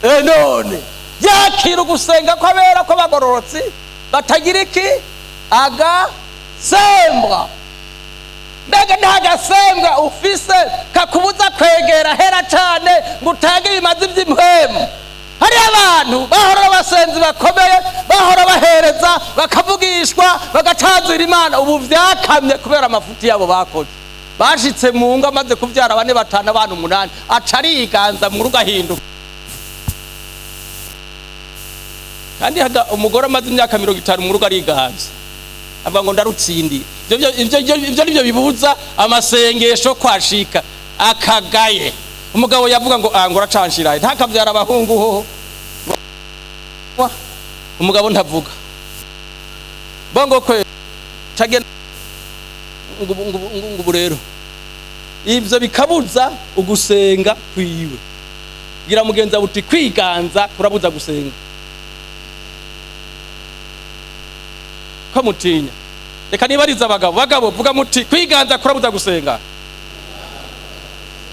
None yakira ugusenga kw'abera, kw'abagororotsi batagira iki? Agasembwa. Mbega nta gasembwa ufise kakubuza kwegera hera cane ngo utange ibimazi vy'impwemu? Hariho abantu bahora abasenzi bakomeye, bahora bahereza, bakavugishwa, bagatanzira Imana, ubu vyakamye kubera amafuti yabo bakoze. Bashitse mu ngo, amaze kuvyara bane, batanu, abana umunani, aca ariganza mu rugo, ahinduka. Kandi umugore amaze imyaka 50 mu rugo ariganza, avuga ngo ndarutsindiye. Ivyo nivyo bibuza amasengesho kwashika akagaye. Umugabo yavuga ngo ah, ngo uracanshiraye, ntakavyara abahungu hoho. Umugabo ntavuga bongo kwe cagenda ngo rero ivyo bikabuza ugusenga kwiwe. Bwira mugenzi wawe uti kwiganza kurabuza gusenga. Ko mutinya? Reka nibariza abagabo. Bagabo, vuga muti kwiganza kurabuza gusenga.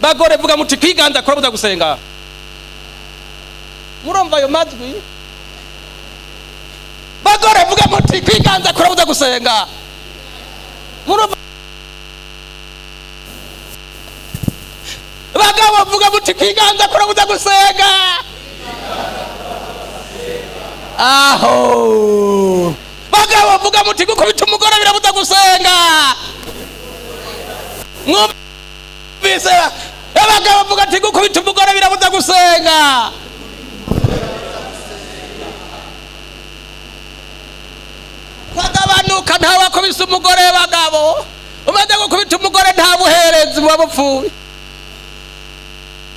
Bagore, vuga muti kwiganza kurabuza gusenga. Murumva ayo majwi? Bagore, vuga muti kwiganza kurabuza gusenga. Murumva? Bagabo, vuga muti kwiganza kurabuza gusenga. Aho bagabo, vuga muti gukubita umugore birabuza gusenga. Mwumvise? Abagabo, vuga ati gukubita umugore birabuza gusenga. Kwagabanuka, ntawakubise umugore. Bagabo, umaze gukubita umugore nta buherezi, buba bupfuye.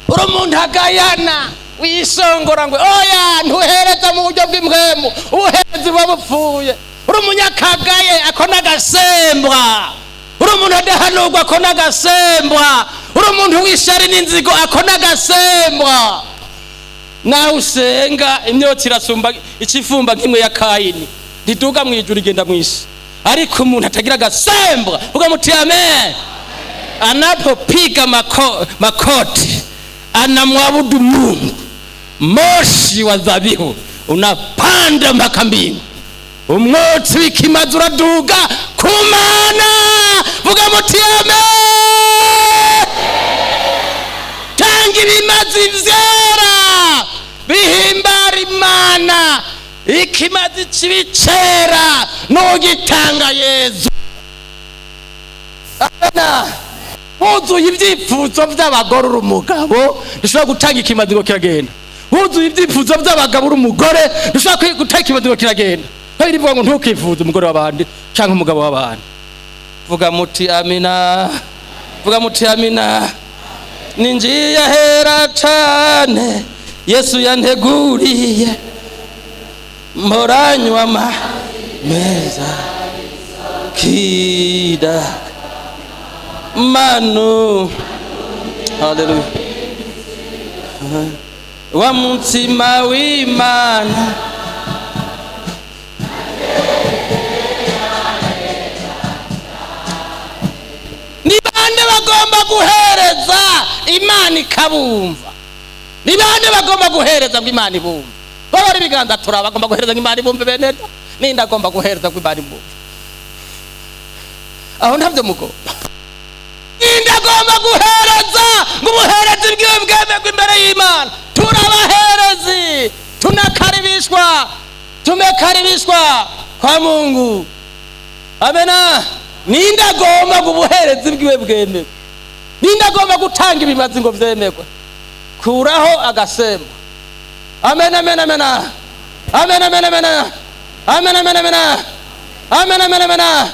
Uri umuntu agayana, wisongora ngo oya, ntuhereza mu buryo bw'impwemu, ubuherezi buba bupfuye. Uri umunyakagaye, ako n'agasembwa. Uri umuntu adahanurwa, ako n'agasembwa. Uri umuntu w'ishari n'inzigo, ako n'agasembwa. Nawe usenga, imyotsi irasumba ikifumba nk'imwe ya Kayini, ntiduga mu ijuru, igenda mu isi. Ariko umuntu atagira agasembwa, uvuga muti amen. Anapopiga makoti anamwabudu Mungu, moshi wa dhabihu unapanda mpaka mbingu, umwotsi w'ikimazi uraduga ku Mana. Vuga muti amen. Tanga ibimazi vyera bihimbara Imana. Ikimazi c'ibicera nugitanga Yezu. Amena. Wuzuye ibyifuzo by'abagore uri umugabo, ntushobora gutanga ikimazi ngo kiragenda. Wuzuye ibyifuzo by'abagabo uri umugore, ntushobora gutanga ikimazi ngo kiragenda. Kabiri ivuga ngo ntukifuze umugore w'abandi cyangwa umugabo w'abandi. Vuga muti amina. Vuga muti amina. Ninjiye ahera cane Yesu yanteguriye, mporanywa meza kida manu. Haleluya. Wa mutsima w'Imana. Ni bande bagomba guhereza Imana ikabumva? Ni bande bagomba guhereza ngo Imana ibumve? Baba ari ibiganza turaba bagomba guhereza ngo Imana ibumve bene da. Ninde agomba guhereza ngo Imana ibumve? Aho ntabyo mugomba. Ninde agomba guhereza ngo ubuherezi bwiwe bwemerwe imbere y'Imana? Turabaherezi, tunakaribishwa, tumekaribishwa kwa Mungu. Amena. Ninde agomba ngo ubuherezi bwiwe bwemerwe? Ninde agomba gutanga ibimazi ngo vyemerwe? Kuraho agasembo. Amen, amen, amen. Amen, amen, amen. Amen, amen, amen. Amen, amen, amen.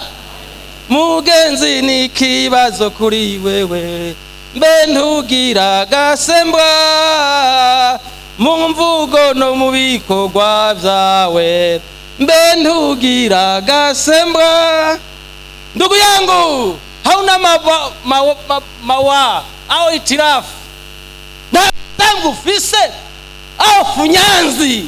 Mugenzi ni ikibazo kuri wewe, mbe ntugira agasembwa mu mvugo no mu bikorwa vyawe, mbe ntugira agasembwa. Ndugu yangu, hauna mawa au itirafu ntagasembwa ufise au funyanzi,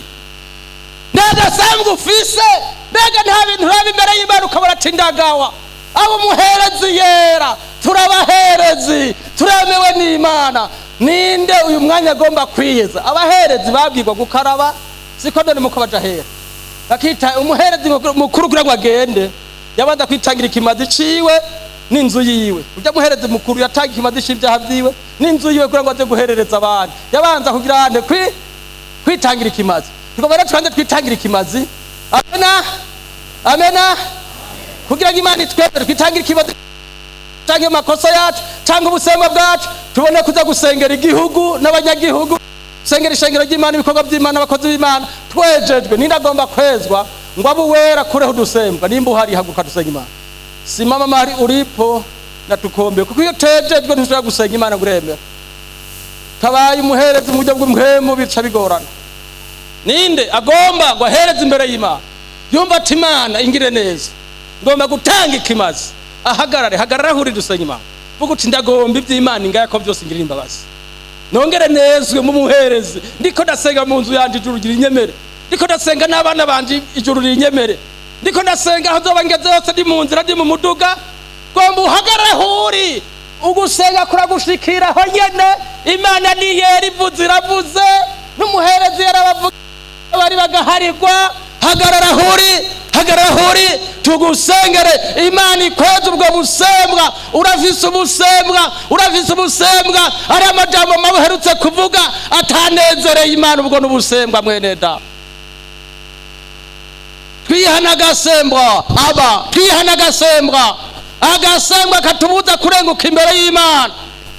ntagasembwa ufise. Mbega nta bintu uraba imbere y'Imana ukabona ati ndagawa. Abo umuherezi yera, turabaherezi, turemewe n'Imana. Ninde uyu mwanya agomba kwiyeza? Abaherezi babwirwa gukaraba, siko none muko baja hera bakita umuherezi mukuru kugira ngo agende, yabanza kwitangira ikimazi ciwe n'inzu yiwe. Urya muherezi mukuru yatanga ikimazi c'ivyaha vyiwe n'inzu yiwe kugira ngo aze guherereza abandi. Yabanza kugira ande kwitangira ikimazi. Tugomba rero tubanze twitangira ikimazi. Amena, amena. Kugira ngo Imana itwemere, twitangire ikimazi, canke amakosa yacu canke ubusembwa bwacu, tubone kuza gusengera igihugu n'abanyagihugu, gusengera ishengero ry'Imana, ibikorwa by'Imana, abakozi b'Imana, twejejwe. Ninde agomba kwezwa ngo abe uwera kureho udusembwa? Nimba uhari haguruka dusenge Imana. Simama mahali ulipo na tukombe, kuko iyo tejejwe ntushobora gusenga Imana ngo uremere. Tabaye umuherezi mu buryo bw'umuhemu bica bigorana. Ninde agomba ngo ahereze imbere y'Imana, yumva ati Imana ingire neza, ngomba gutanga ikimazi, ahagarare. Hagarara aho uri dusenge Imana, vuga uti ndagomba iby'Imana ingaya ko byose ingirira imbabazi, nongere nezwe mu muherezi. Ndiko ndasenga mu nzu yanje ijuru rinyemere, ndiko ndasenga n'abana banje ijuru rinyemere, ndiko ndasenga aho nzoba ngeze hose, ndi mu nzira, ndi mu muduga. Gomba uhagarare aho uri, ugusenga kuragushikira aho nyene. Imana ni yera, ivuze iravuze, n'umuherezi yarabavuga bari bagaharigwa. Hagarara aho uri, hagarara aho uri, tugusengere Imana ikweze ubwo busembwa. Urafise ubusembwa, urafise ubusembwa. Ari amajambo mabi uherutse kuvuga atanezereye Imana, ubwo n'ubusembwa mwene da. Twihana agasembwa, aba twihana agasembwa, agasembwa katubuza kurenguka imbere y'Imana.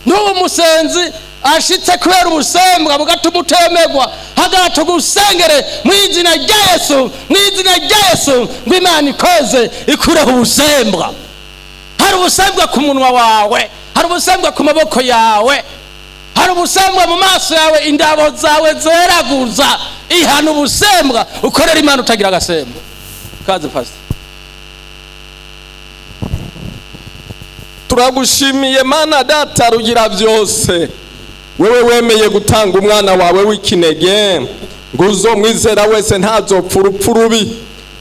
N'ubu musenzi ashitse kubera ubusembwa bugatuma utemegwa. Hagarara tugusengere mu izina rya Yesu, mu izina rya Yesu, ngo Imana ikweze ikureho ubusembwa. Hari ubusembwa ku munwa wawe, hari ubusembwa ku maboko yawe, hari ubusembwa mu maso yawe, indabo zawe zeraguza. Ihana ubusembwa, ukorera Imana utagira agasembwa. Kaze pastor. Turagushimiye Mana Data rugira byose, wewe wemeye gutanga umwana wawe w'ikinege ngo uzomwizera wese ntazopfa urupfu rubi.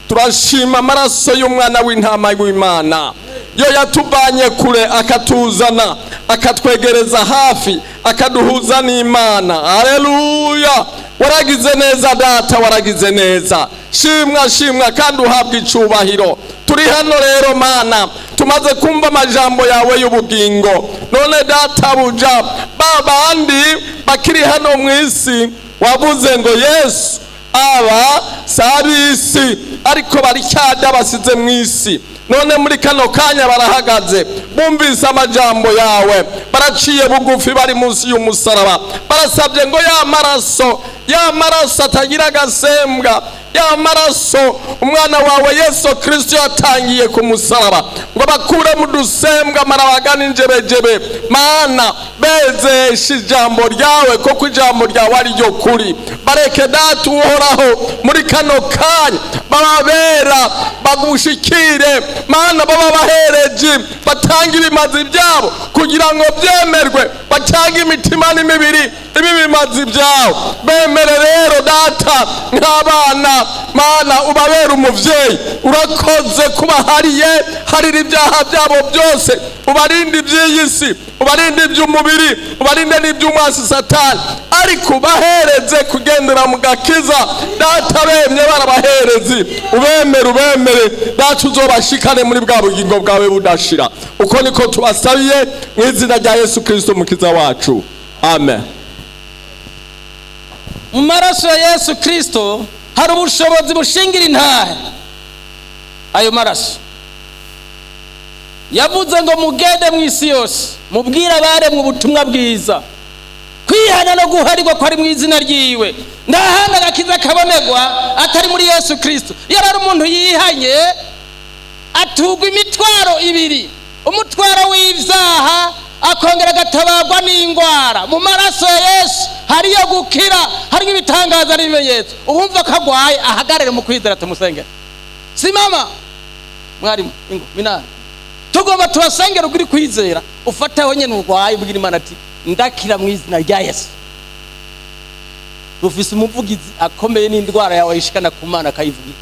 Turashima amaraso y'umwana w'intama w'Imana, yo yatuvanye kure akatuzana, akatwegereza hafi, akaduhuza n'Imana. Haleluya! Waragize neza Data, waragize neza. Shimwa, shimwa kandi uhabwe icubahiro. Turi hano rero Mana, tumaze kumva amajambo yawe y'ubugingo. None Data buja, babandi bakiri hano mw'isi wavuze ngo Yesu aba sabisi, ariko baricyada basize mw'isi. None muri kano kanya barahagaze, bumvise amajambo yawe, baraciye bugufi, bari munsi y'umusaraba, barasabye ngo ya maraso, ya maraso atagira agasembwa, Ya maraso umwana wawe Yesu Kristo yatangiye ku musaraba ngo bakure mu dusembwa, amarabaga n'injebejebe, Mana, bezesha ijambo ryawe, kuko ijambo ryawe ari ryo kuri. Bareke, Data Uhoraho, muri kano kanya bababera bagushikire, Mana, baba bahereje, batanga ibimazi byabo kugira ngo byemerwe, batange imitima n'imibiri ibi bimazi byawe. Bemere rero, Data, nk'abana, Mana, ubabere umuvyeyi. Urakoze kuba hariye harira ibyaha byabo byose, ubarinde iby'iyi si, ubarinde iby'umubiri, ubarinde n'iby'umwasi Satani, ariko ubahereze kugendera mu gakiza. Data, bemye barabaherezi, ubemere, ubemere, Data, uzobashikane muri bwa bugingo bwawe budashira. Uko niko tubasabiye mu izina rya Yesu Kristo Mukiza wacu, amen. Mu maraso ya Yesu Kirisito hari ubushobozi bushingira intahe. Ayo maraso yavuze ngo: "Mugende mu isi yose, mubwire abaremwe ubutumwa bwiza, kwihana no guharirwa ko ari mu izina ryiwe." Nta handi agakiza kabonerwa atari muri Yesu Kirisito. Iyo ari umuntu yihanye, atugwa imitwaro ibiri: umutwaro w'ibyaha, akongera agatabarwa n'indwara. Mu maraso ya Yesu hariyo gukira, harimo ibitangaza n'ibimenyetso. Uwumva ko agwaye ahagarare mu kwizera, tumusengera. Simama mwarimu, ingo minani, tugomba tubasengera. Ugiri kwizera, ufataho nyene urwaye, ubwira Imana ati: "Ndakira mu izina rya Yesu." Rufise umuvugizi akomeye, n'indwara yawe ayishikana ku Mana akayivugira.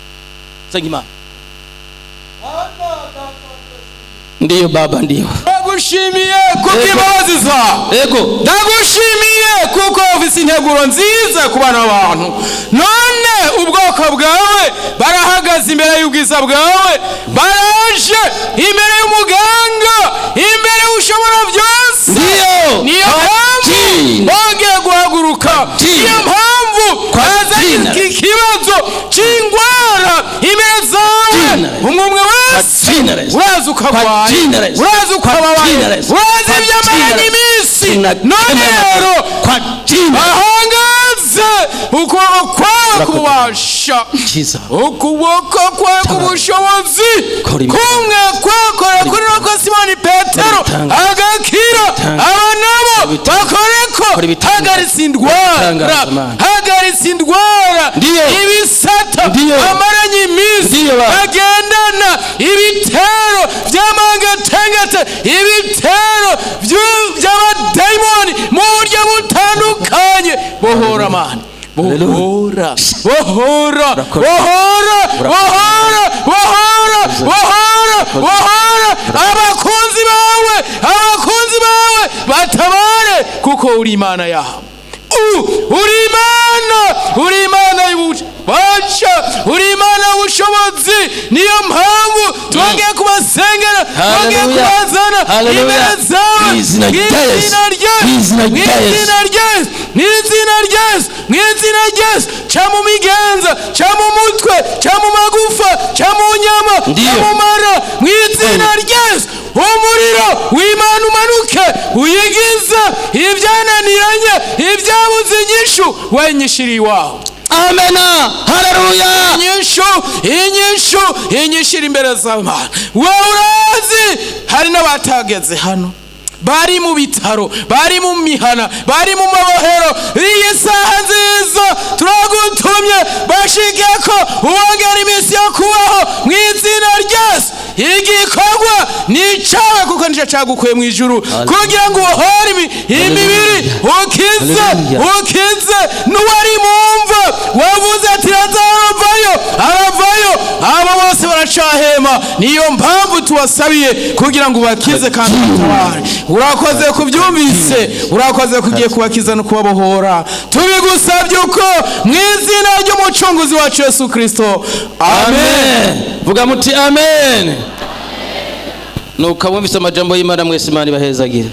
Senga Imana. Ndiyo Baba, ndiyo. Ndagushimiye kuko imbabazi zawe. Ndagushimiye kuko ufise integuro nziza ku bana b'abantu. None ubwoko bwawe barahagaze imbere y'ubwiza bwawe, baraje imbere y'umuganga, imbere y'ushobora byose. Niyo mpamvu Jina. bongeye guhaguruka. Jina. Niyo mpamvu Kwa bazanye jina. iki kibazo cy'ingwara imbere zawe. Jina. Umwe umwe wese Jina la Yesu. urazi uko arwaye, jina la Yesu. urazi uko Kwa ababaye, jina la Yesu. urazi Kwa ibyo jina la amaranye Yesu. iminsi. Jina None rero kwa jina bahangaze ukuboko kwawe kububasha, Kiza. ukuboko kwawe kubushobozi, Kora imana. kumwe kwakora kuri roko Simoni Petero Kora ibitanga. agakira, Ibitanga. aba nabo Kora ibitanga. bakoreko. Kora ibitanga. Hagaritse indwara, Ibitangaza, Mana. hagaritse indwara, Ndiyo. ibisata Ndiyo. amaranye iminsi Ndiyo, Baba. bagendana, ibitero by'amangatengate, ibitero by'abadayimoni mu buryo butandukanye. Bohora, Mana, bohora, bohora, Urakoze. bohora, bohora, bohora, bohora, bohora abakunzi bawe, abakunzi bawe batabare, kuko uri Imana yabo. Uri Imana, uri Imana y'ububasha, uri Imana y'ubushobozi. Niyo mpamvu twongeye kubasengera, twongeye Hallelujah. kubazana Hallelujah. imbere zawe. Mu izina rya Yesu. Mw'izina rya Mu izina rya Yesu. Mw'izina rya Yesu, mw'izina rya Yesu, mw'izina rya Yesu. Ca mu migenza, ca mu mutwe, ca mu magufa, ca mu nyama, ca Ndiyo. mu mara, mw'izina rya Yesu. Umuriro w'Imana umanuke, uyigize ibyananiranye, ibyabuze inyishu, wenyishiri iwawe. Amena, haleluya. Inyishu, inyishu, inyishu iri imbere z'Imana. Wowe urazi hari n'abatageze hano, bari mu bitaro, bari mu mihana, bari mu mabohero. Iyi saha nziza turagutumye, bashike ko ubongera iminsi yo kubaho mu izina rya Yesu. Igikorwa ni icyawe, kuko nicyo cyagukuye mu ijuru kugira ngo ubohore imibiri, ukize, Hallelujah. ukize n'uwari mu mva. Wavuze ati: "Lazaro aravayo," aravayo. Abo bose baracahema, niyo mpamvu tubasabiye kugira ngo ubakize kandi ubatabare. Urakoze kubyumvise, urakoze kugiye kubakiza no kubabohora. Tubigusabye uko mu izina ry'Umucunguzi wacu Yesu Kirisito, amen. Amen. Vuga muti: "Amen." Nuko abumvise amajambo y'Imana mwese, Imana ibahezagire.